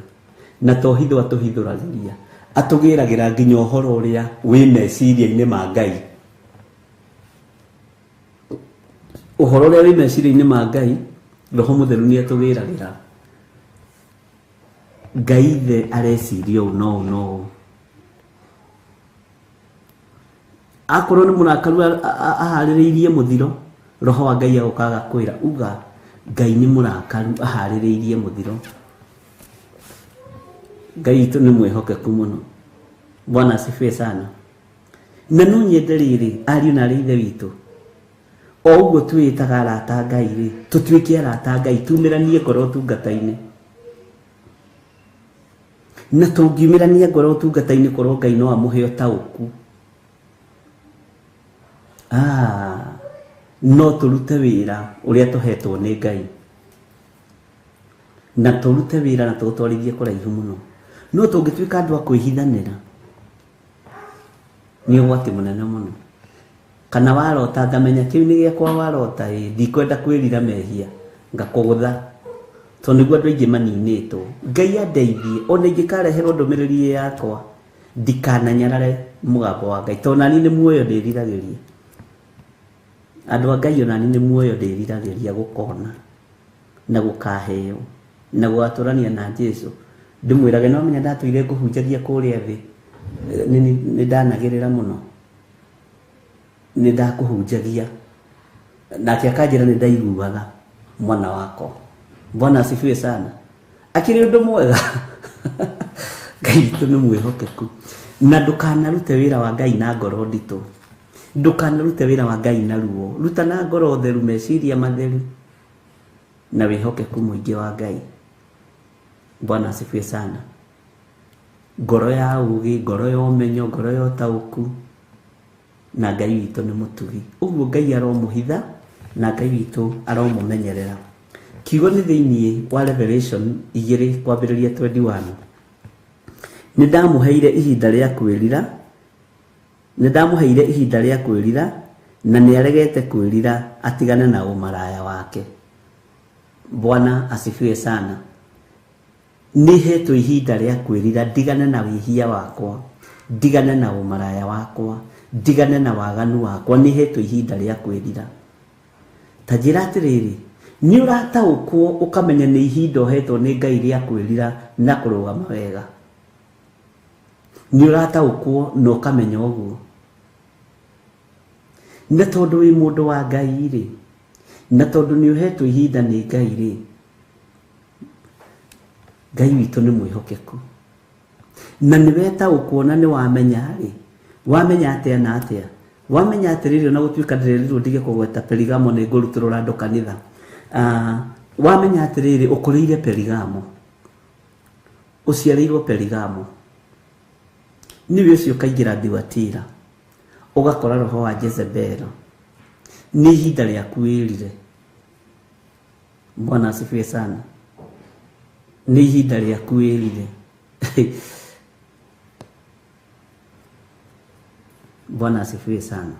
na to hitho atũhithũragĩria, atũgĩragĩra nginya ũhoro ũrĩa wĩ meciria-inĩ ma Ngai. Ũhoro ũrĩa wĩ meciria-inĩ ma Ngai roho mũtheru nĩ atũgĩragĩra. Ngai ithe areciria ũũ no ũũ no ũũ. Akorwo nĩ mũrakaru aharĩrĩirie mũthiro, roho wa Ngai agoka agakwĩra uga Ngai nĩ mũrakaru aharĩrĩirie mũthiro. Ngai witũ nĩ mwĩhokeku mũno. Bwana asifiwe sana. Na no nyende rĩrĩ ariũ na arĩ ithe witũ o ũguo twĩĩtaga arata a Ngai rĩ, tũtuĩke arata a Ngai, tumĩranie ngoro ũtungata-inĩ. Na tũngiumĩrania ngoro ũtungata-inĩ korwo Ngai no amũhe ũtaũku, no tũrute wĩra ũrĩa tũhetwo nĩ Ngai na tũrute wĩra na tũũtwarithie kũraihu mũno. No tũngĩtuĩka andũ a kwĩhithanĩra nĩ ũgwati mũnene mũno. Kana warota ngamenya kĩu nĩ gĩakwa warota ĩ ndikwenda kwĩrira mehia ngakũgũtha tondũ nĩguo andũ aingĩ maninĩtwo. Ngai andeithie ona ingĩkareherwo ndũmĩrĩri ĩ yakwa ndikananyarare mũgambo wa Ngai tondũ nani nĩ muoyo ndĩriragĩria. Andũ a Ngai onani nĩ muoyo ndĩriragĩria gũkona na gũkaheo na gũgatũrania na Jesu. Ndĩmwĩrage no menya ndatũire ngũhunjagia kũrĩa thĩ nĩ ndanagĩrĩra mũno, nĩ ndakũhunjagia nake akanjĩra nĩ ndaiguaga mwana wakwa. Bwana asifiwe sana. Akĩrĩ ũndũ mwega. Ngai witũ nĩ mwĩhokeku. Na ndũkanarute wĩra wa Ngai na ngoro nditũ, ndũkanarute wĩra wa Ngai na ruo, ruta na ngoro theru, meciria matheru na wĩhokeku mũingĩ wa Ngai. Bwana asifiwe sana. Ngoro ya ũũgĩ, ngoro ya ũmenyo, ngoro ya ũtaũku Na Ngai witũ nĩ mũtugi. Ũguo Ngai aromũhitha na Ngai witũ aromũmenyerera. Kiugo nĩ thĩinĩ wa Revelation 2 kwambĩrĩria 21. Nĩ ndamũheire ihinda rĩa kwĩrira, nĩ ndamũheire ihinda rĩa kwĩrira, na nĩ aregete kwĩrira atigane na ũmaraya wake. Bwana asifiwe sana. Nĩ hetwo ihinda rĩa kwĩrira ndigane na wĩhia wakwa, ndigane na ũmaraya wakwa, ndigane na waganu wakwa, nĩ hetwo ihinda rĩa kwĩrira. Ta njĩra atĩrĩrĩ, nĩ ũrataũkwo ũkamenya nĩ ihinda ũhetwo nĩ Ngai rĩa kwĩrira na kũrũgama wega. Nĩ ũrataũkwo na ũkamenya ũguo. Na tondũ wĩ mũndũ wa Ngai rĩ, na tondũ nĩ ũhetwo ihinda nĩ Ngai rĩ, Ngai witũ nĩ mwĩhokeku. Na nĩ wetaũkwo na nĩ wamenya rĩ, wamenya atĩa na atĩa? Wamenya atĩrĩrĩ, ona gũtuĩka ndĩrerirwo ndige kũgweta Perigamo nĩ ngũrutũrũra andũ kanitha. Wamenya atĩrĩrĩ, ũkũrĩire Perigamo, ũciarĩirwo Perigamo, nĩwe ũcio ũkaingĩra Thuatira, ũgakora roho wa Jezebel. Nĩ ihinda rĩaku wĩrire. Bwana asifiwe sana. Nĩ ihinda rĩaku wĩrire. Bwana asifiwe sana.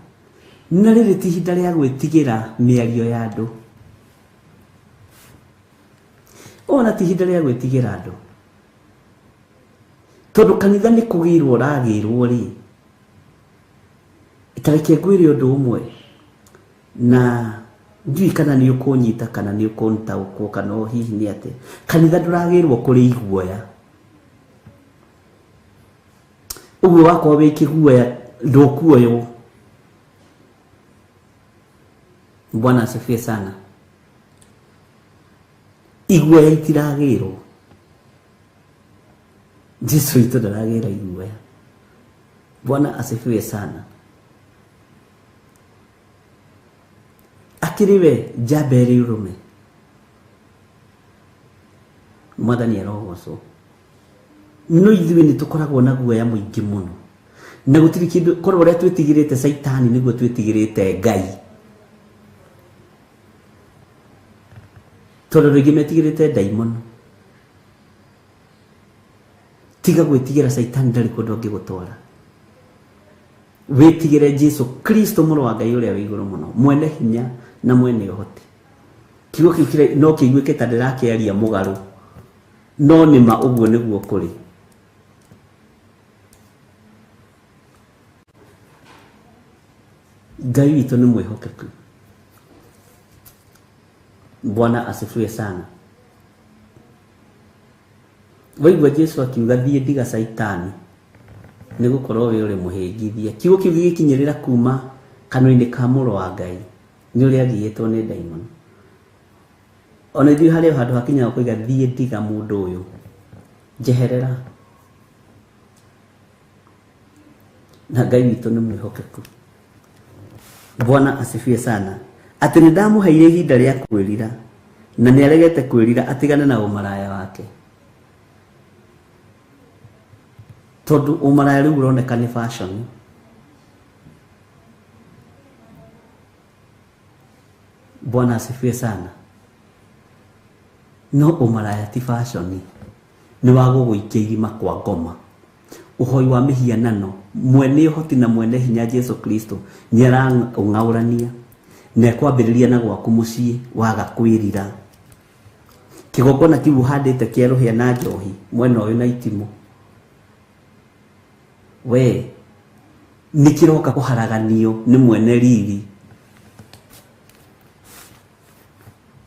Na rĩrĩ ti ihinda rĩa gwĩtigĩra mĩario ya andũ. Ona ti ihinda rĩa gwĩtigĩra andũ. Tondũ kanitha nĩ kũgĩrwo ũragĩrwo rĩ. Ta reke ngwĩre ũndũ ũmwe. Na ndiũĩ kana nĩ ũkũnyita kana nĩ ũkũntaũkwo kana o hihi nĩ atĩa. Kanitha ndũragĩrwo kũrĩ iguoya. Ũguo wakorwo wĩ kĩguoya ndũkuoywo. Bwana asifiwe sana. Iguoya itiragĩrwo. Jesu witũ ndaragĩra iguoya. Bwana asifiwe sana. Akĩrĩ we njamba ĩrĩ ũrũme. Mwathani arogocwo. No ithuĩ nĩ tũkoragwo na guoya mũingĩ mũno. Na gũtirĩ kĩndũ, korwo ũrĩa twĩtigĩrĩte Caitani nĩguo twĩtigĩrĩte Ngai. Tondũ andũ aingĩ metigĩrĩte ndaimono. Tiga gwĩtigĩra Caitani, ndarĩ kũndũ angĩgũtwara. Wĩtigĩre Jesu Kristo mũrũ wa Ngai ũrĩa wĩ igũrũ mũno, mwene hinya na mwene ũhoti. Kiugo kĩu no kĩiguĩke ta ndĩrakĩaria mũgarũ, no nĩ ma ũguo nĩguo kũrĩ. Ngai witũ nĩ mwĩhokeku. Bwana asifiwe sana. Waigua Jesu akiuga thiĩ ndiga Caitani nĩ gũkorwo we ũrĩ mũhĩngithia. Kiugo kĩu gĩgĩkinyĩrĩra kuma kanua-inĩ ka mũrũ wa Ngai nĩ ũrĩa agiĩtwo nĩ ndaimono. Ona ithuĩ harĩ o handũ hakinyaga kũiga thiĩ ndiga mũndũ ũyũ, njeherera. Na Ngai witũ nĩ mwĩhokeku. Bwana asifiwe sana. Atĩ nĩ ndamũheire ihinda rĩa kwĩrira na nĩ aregete kwĩrira atigane na ũmaraya wake. Tondũ ũmaraya rĩu ũroneka nĩ fashion. Bwana asifiwe sana. No ũmaraya ti fashion. Nĩ wa gũgũikia irima kwa ngoma. Ũhoi wa mĩhianano, mwene ũhoti na mwene hinya Jesu Kristo nĩ araũng'aũrania na ekwambĩrĩria na gwaku mũciĩ waga kwĩrira. Kĩgongona kĩu ũhandĩte kĩa rũhĩa na njohi mwena ũyũ na itimũ, we nĩ kĩroka kũharaganio nĩ mwene riri.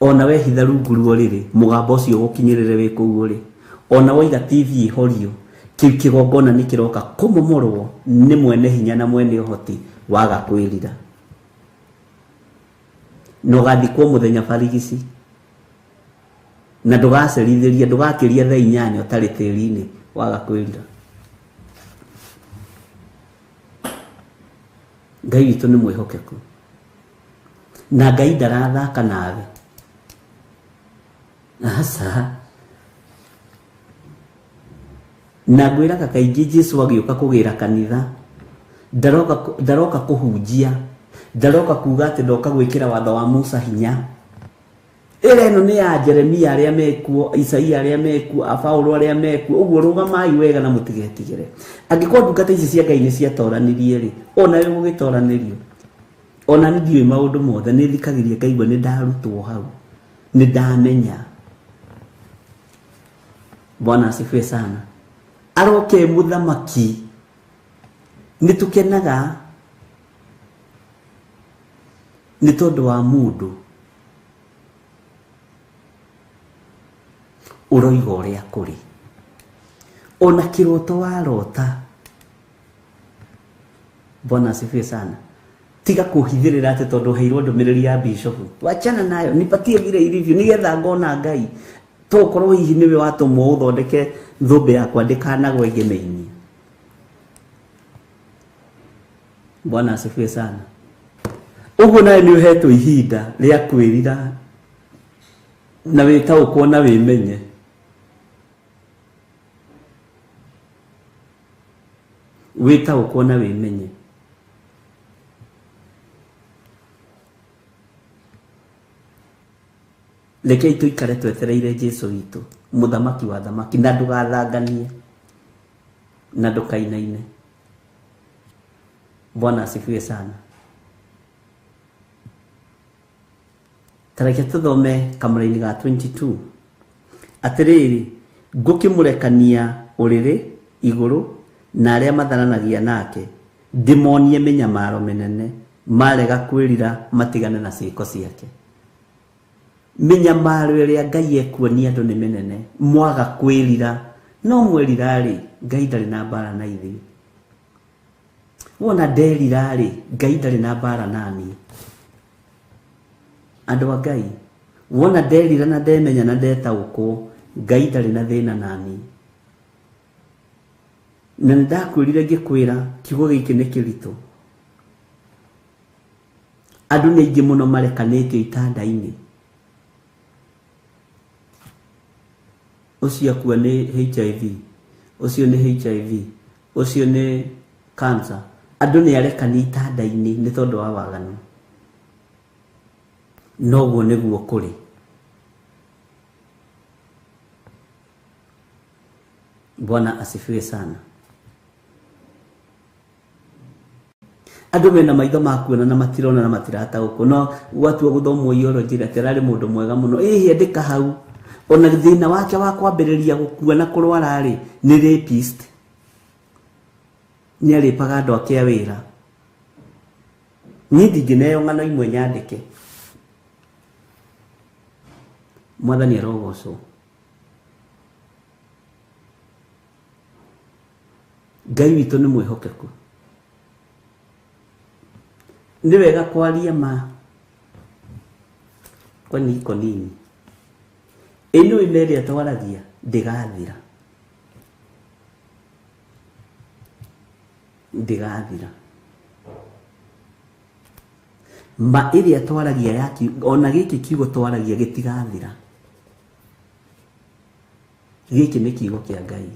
Ona we hitha rungu rwa ũrĩrĩ, mũgambo ũcio ũgũkinyĩrĩre wĩ kũu ũrĩ. Ona waiga TV ĩhorio, kĩu kĩgongona nĩ kĩroka kũmomorwo nĩ mwene hinya na mwene ũhoti waga kwĩrira. Na ũgathikwo mũthenya barigici. Na ndũgacerithĩria, ndũgakĩria thaa 8 ũtarĩ tĩri-inĩ waga kwĩrira. Ngai witũ nĩ mwĩhokeku. Na Ngai ndarathaka nawe. Aca. Na ngwĩraga kaingĩ Jesu agĩũka kũgĩra kanitha, Ndaroka kũhunjia, ndaroka kuga atĩ ndoka gwĩkĩra watho wa Musa hinya. Ĩra ĩno nĩ ya Jeremia arĩa mekuo, Isaia arĩa mekuo, a Paulo arĩa mekuo. Ũguo rũgamai wega na mũtigetigĩre. Angĩkorwo ndungata ici cia Ngai nĩ ciatoranirie rĩ, ona we ũgũgĩtoranĩrio. Ona niĩ ndiũĩ maũndũ mothe, nĩ thikagĩrĩria ngaigua nĩ ndarutwo hau, nĩ ndamenya. Bwana asifiwe sana. Aroke mũthamaki, nĩ tũkenaga nĩ tondũ wa mũndũ ũroiga ũrĩa kũrĩ. Ona kĩroto warota, Bwana asifiwe sana. Tiga kũhithĩrĩra atĩ tondũ ũheirwo ndũmĩrĩri ya bishopu, wachana nayo, nipatie vile ilivyo nĩgetha ngona Ngai. Tokorwo hihi nĩwe watũmwo ũthondeke thũmbĩ yakwa ndĩkanagwe ngĩmĩinie. Bwana asifiwe sana. Ũguo nawe nĩ ũhetwo ihinda rĩa kwĩrira na wĩtaũkwo na wĩmenye. Wĩtaũkwo na wĩmenye. Rekei tũikare twetereire Jesu witũ, mũthamaki wa thamaki, na ndũgathanganie na ndũkainaine. Bwana asifiwe sana. Tareke tũthome kamũraini ga 22. Atĩrĩrĩ, ngũkĩmũrekania ũrĩrĩ igũrũ na arĩa matharanagia nake, ndĩmonie mĩnyamaro mĩnene, marega kwĩrira matigane na ciĩko ciake. Mĩnyamaro ĩrĩa Ngai ekuonia andũ nĩ mĩnene, mwaga kwĩrira. No mwerira rĩ, Ngai ndarĩ na mbara na ithuĩ. Wona nderira rĩ, Ngai ndarĩ na mbara na niĩ. Andũ a Ngai, wona nderira na ndemenya na ndetaũkwo, Ngai ndarĩ na thĩna na niĩ. Na nĩ ndakwĩrire ngĩkwĩra kiugo gĩkĩ nĩ kĩritũ. Andũ nĩ aingĩ mũno marekanĩtio itanda-inĩ. Ũcio akua nĩ HIV, ũcio nĩ HIV, ũcio nĩ cancer. Andũ nĩ arekani itanda-inĩ nĩ tondũ wa waganu. Noguo nĩguo kũrĩ. Bwana asifiwe sana. Andũ mena maitho ma kuona na matirona na matirataũkwo. No gwatua gũthomwo eulogy atĩ ararĩ mũndũ mwega mũno. Ĩhĩ, andĩka hau. Ona thĩna wake wa kwambĩrĩria gũkua na kũrwara rĩ, nĩ rapist. Nĩ arĩpaga andũ ake a wĩra. Niĩ ndingĩneo ng'ano imwe nyandĩke. Mwathani arogocwo. Ngai witũ nĩ mwĩhokeku. Nĩ wega kwaria ma kwani iko nini. Ĩno ĩma ĩrĩa twaragia ndĩgathira. Ndĩgathira. Ma ĩrĩa twaragia ya ona gĩkĩ kiugo twaragia gĩtigathira. Gĩkĩ nĩ kiugo kĩa Ngai.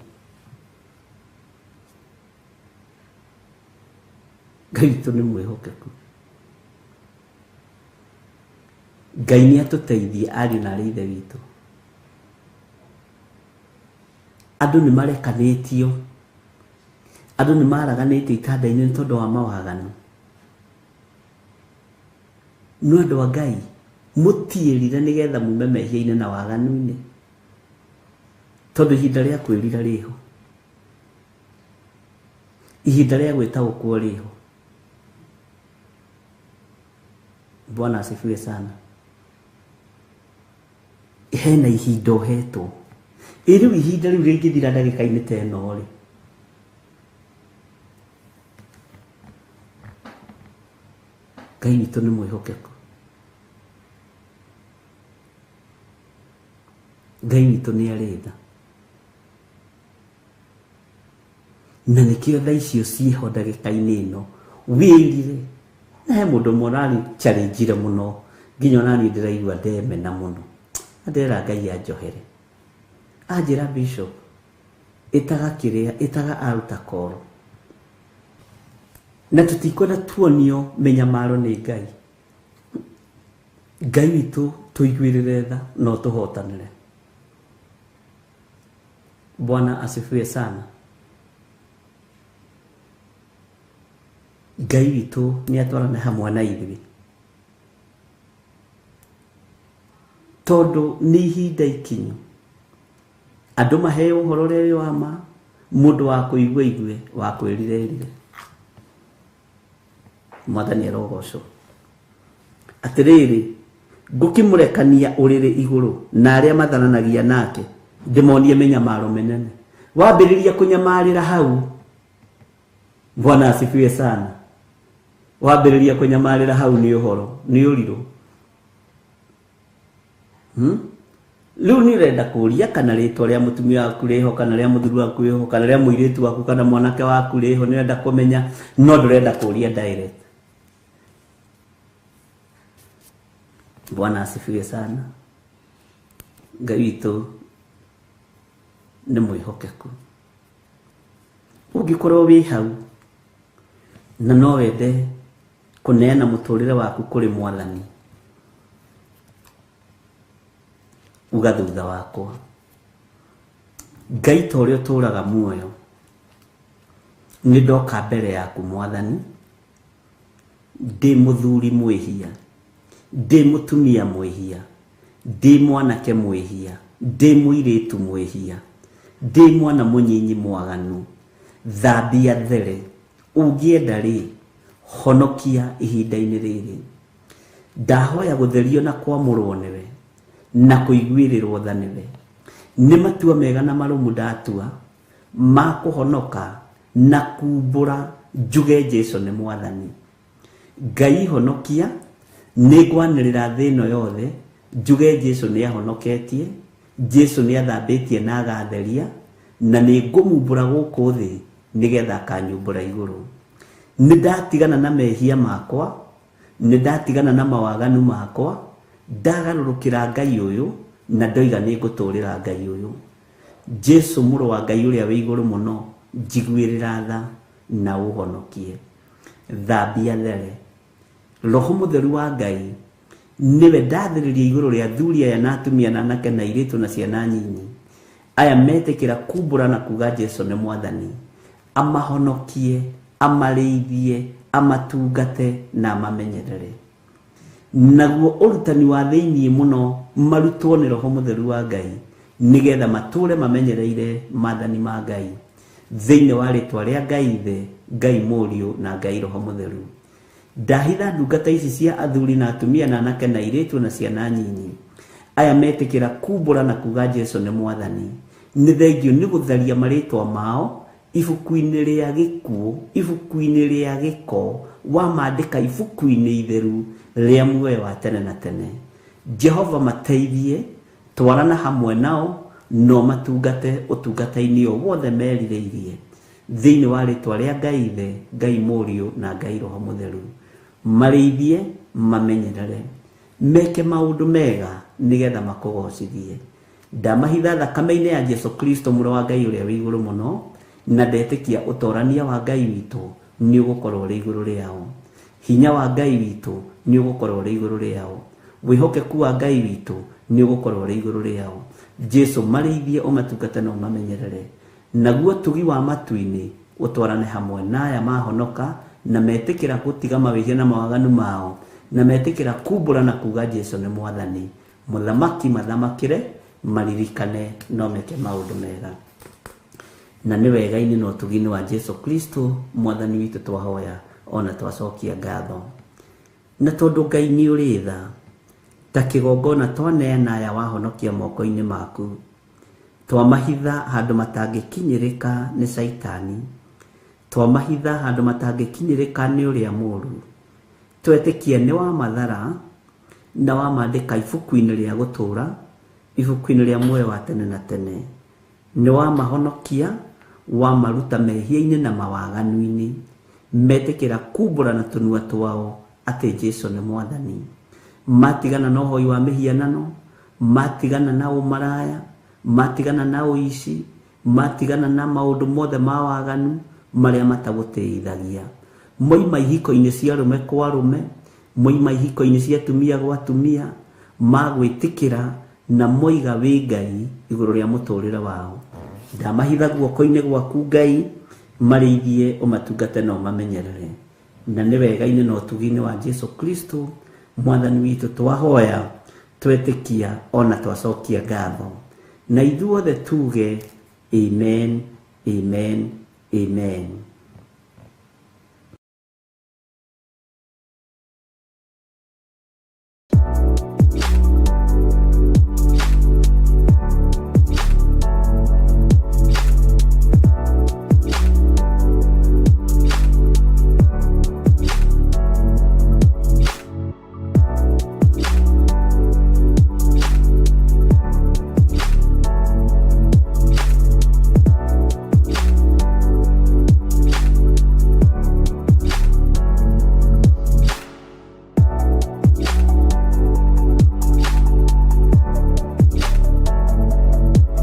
Ngai witũ nĩ mwĩhokeku. Ngai nĩ atũteithie ariũ na arĩ ithe witũ. Andũ nĩ marekanĩtio, andũ nĩ maraganĩtio itanda-inĩ nĩ tondũ wa mawaganu. No andũ a Ngai, mũtiĩrire nĩgetha mume mehia-inĩ na waganu-inĩ, tondũ ihinda rĩa kwĩrira rĩho, ihinda rĩa gwĩtaũkwo rĩho. Bwana asifiwe sana. Hena ihinda ũhetwo. Ĩ rĩu ihinda rĩu rĩngĩthira ndagĩka-inĩ ta ĩno rĩ, Ngai witũ nĩ mwĩhokeku. Ngai witũ nĩ arĩ tha. Na nĩkĩo tha icio ciĩho ndagĩka-inĩ ĩno wĩrire. Na he mũndũ ũmwe ũrani challenge-ire mũno nginya ona niĩ ndĩraigua ndemena mũno. Na ndĩrera Ngai anjohere. Anjĩra Bishop, ĩtaga kĩrĩa, ĩtaga altar call. Na tũtikwenda tuonio mĩnyamaro nĩ Ngai. Ngai witũ tũiguĩrĩre tha na ũtũhotanĩre. Bwana asifiwe sana. Ngai witũ nĩ atwarane hamwe na ithuĩ, tondũ nĩ ihinda ikinyu andũ maheo ũhoro ũrĩa wĩ wa ma, mũndũ wa kũigua igue, wa kwĩrira erire. Mwathani arogocwo. Atĩrĩrĩ, ngũkĩmũrekania ũrĩrĩ igũrũ na arĩa matharanagia nake, ndĩmonie mĩnyamaro mĩnene. Wambĩrĩria kũnyamarĩra hau, Bwana asifiwe sana, wambĩrĩria kũnyamarĩra hau nĩ ũhoro, nĩ ũrirũ. Rĩu nĩ ũrenda kũria kana rĩtwa rĩa mũtumia waku rĩho, kana rĩa mũthuri waku rĩho, kana rĩa mũirĩtu waku, kana mwanake waku rĩho, nĩ ũrenda kũmenya, no ndũrenda kũria direct. Bwana asifiwe sana. Ngai witũ nĩ mwĩhokeku. Ũngĩkorwo wĩ hau na no wende kũneana mũtũrĩre waku kũrĩ Mwathani, uga thutha wakwa, Ngai ta ũrĩa ũtũraga muoyo, nĩ ndoka mbere yaku Mwathani, ndĩ mũthuri mwĩhia, ndĩ mũtumia mwĩhia, ndĩ mwanake mwĩhia, ndĩ mũirĩtu mwĩhia, ndĩ mwana mũnyinyi mwaganu, thambia there, ũngĩenda rĩ, honokia ihinda-inĩ rĩrĩ. Ndahoya gũtherio na kwamũrwo nĩwe, na kũiguĩrĩrwo tha nĩwe. Nĩ matua mega na marũmu ndatua, ma kũhonoka na kumbũra njuge Jesu nĩ Mwathani. Ngai honokia, nĩ ngwanĩrĩra thĩ ĩno yothe, njuge Jesu nĩ ahonoketie, Jesu nĩ athambĩtie na agatheria, na nĩ ngũmumbũra gũkũ thĩ nĩgetha akanyumbũra igũrũ. Nĩ ndatigana na mehia makwa, nĩ ndatigana na mawaganu makwa, ndagarũrũkĩra Ngai ũyũ, na ndoiga nĩ ngũtũrĩra Ngai ũyũ. Jesu mũrũ wa Ngai ũrĩa wĩ igũrũ mũno, njiguĩrĩra tha na ũhonokie. Thambia there. Roho mũtheru wa Ngai nĩwe ndathĩrĩria igũrũ rĩa athuri aya na atumia na anake na airĩtu na ciana nyinyi, aya metĩkĩra kumbũra na kuga Jesu nĩ Mwathani, amahonokie, amarĩithie, amatungate na amamenyerere. Naguo ũrutani wa thĩinĩ mũno marutwo nĩ Roho mũtheru wa Ngai, nĩgetha matũre mamenyereire maathani ma Ngai, thĩinĩ wa rĩtwa rĩa Ngai Ithe, Ngai Mũriũ na Ngai Roho mũtheru. Ndahitha ndungata ici cia athuri na atumia na anake na airĩtu na ciana nyinyi, aya metĩkĩra kumbũra na kuga Jesu nĩ Mwathani, nĩ thengio nĩ gũtharia marĩtwa mao ibuku-inĩ rĩa gĩkuũ, ibuku-inĩ rĩa gĩko, wamandĩka ibuku-inĩ itheru rĩa muoyo wa tene na tene. Jehova mateithie, twarana hamwe nao, no matungate ũtungata-inĩ o wothe merirĩirie, thĩinĩ wa rĩtwa rĩa Ngai Ithe, Ngai Mũriũ na Ngai Roho Mũtheru. Marĩithie, mamenyerere, meke maũndũ mega nĩgetha makũgocithie. Ndamahitha thakame-inĩ ya Jesu Kristo mũrũ wa Ngai ũrĩa wĩ igũrũ mũno, na ndetĩkia ũtorania wa Ngai witũ nĩ ũgũkorwo ũrĩ igũrũ rĩao. Hinya wa Ngai witũ nĩ ũgũkorwo ũrĩ igũrũ rĩao. Wĩhokeku wa Ngai witũ nĩ ũgũkorwo ũrĩ igũrũ rĩao. Jesu marĩithie, ũmatungate na ũmamenyerere. Naguo ũtugi wa matu-inĩ ũtwarane hamwe na aya mahonoka na metĩkĩra gũtiga mawĩhia na mawaganu mao, na metĩkĩra kumbũra na kuga Jesu nĩ Mwathani. Mũthamaki mathamakĩre, maririkane no meke maũndũ mega. Na nĩ wega-inĩ na ũtugi-inĩ wa Jesu Kristo Mwathani witũ twahoya ona twacokia ngatho. Na tondũ Ngai nĩ ũrĩ tha, ta kĩgongona twaneana aya wahonokia moko-inĩ maku, twamahitha handũ matangĩkinyĩrĩka nĩ Caitani, twamahitha handũ matangĩkinyĩrĩka nĩ ũrĩa mũũru, twetĩkia nĩ wamathara na wamandĩka ibuku-inĩ rĩa gũtũũra, ibuku-inĩ rĩa muoyo wa tene na tene. Nĩ wamahonokia, wamaruta mehia-inĩ na mawaganu-inĩ, metĩkĩra kumbũra na tũnua twao atĩ Jesu nĩ Mwathani. Matigana na ũhoi wa mĩhianano, matigana na ũmaraya, matigana na ũici, matigana na maũndũ mothe ma waganu marĩa matagũtĩithagia. Moima ihiko-inĩ cia arũme kwa arũme, moima ihiko-inĩ cia atumia gwa atumia, magwĩtĩkĩra na moiga wĩ Ngai igũrũ rĩa mũtũrĩre wao. Ndamahitha guoko-inĩ gwaku Ngai, marĩithie ũmatungate na ũmamenyerere. Na nĩ wega-inĩ na ũtugi-inĩ wa Jesu Kristo mwathani witũ twahoya, twetĩkia ona twacokia ngatho. Na ithuothe tuge amen, amen, amen.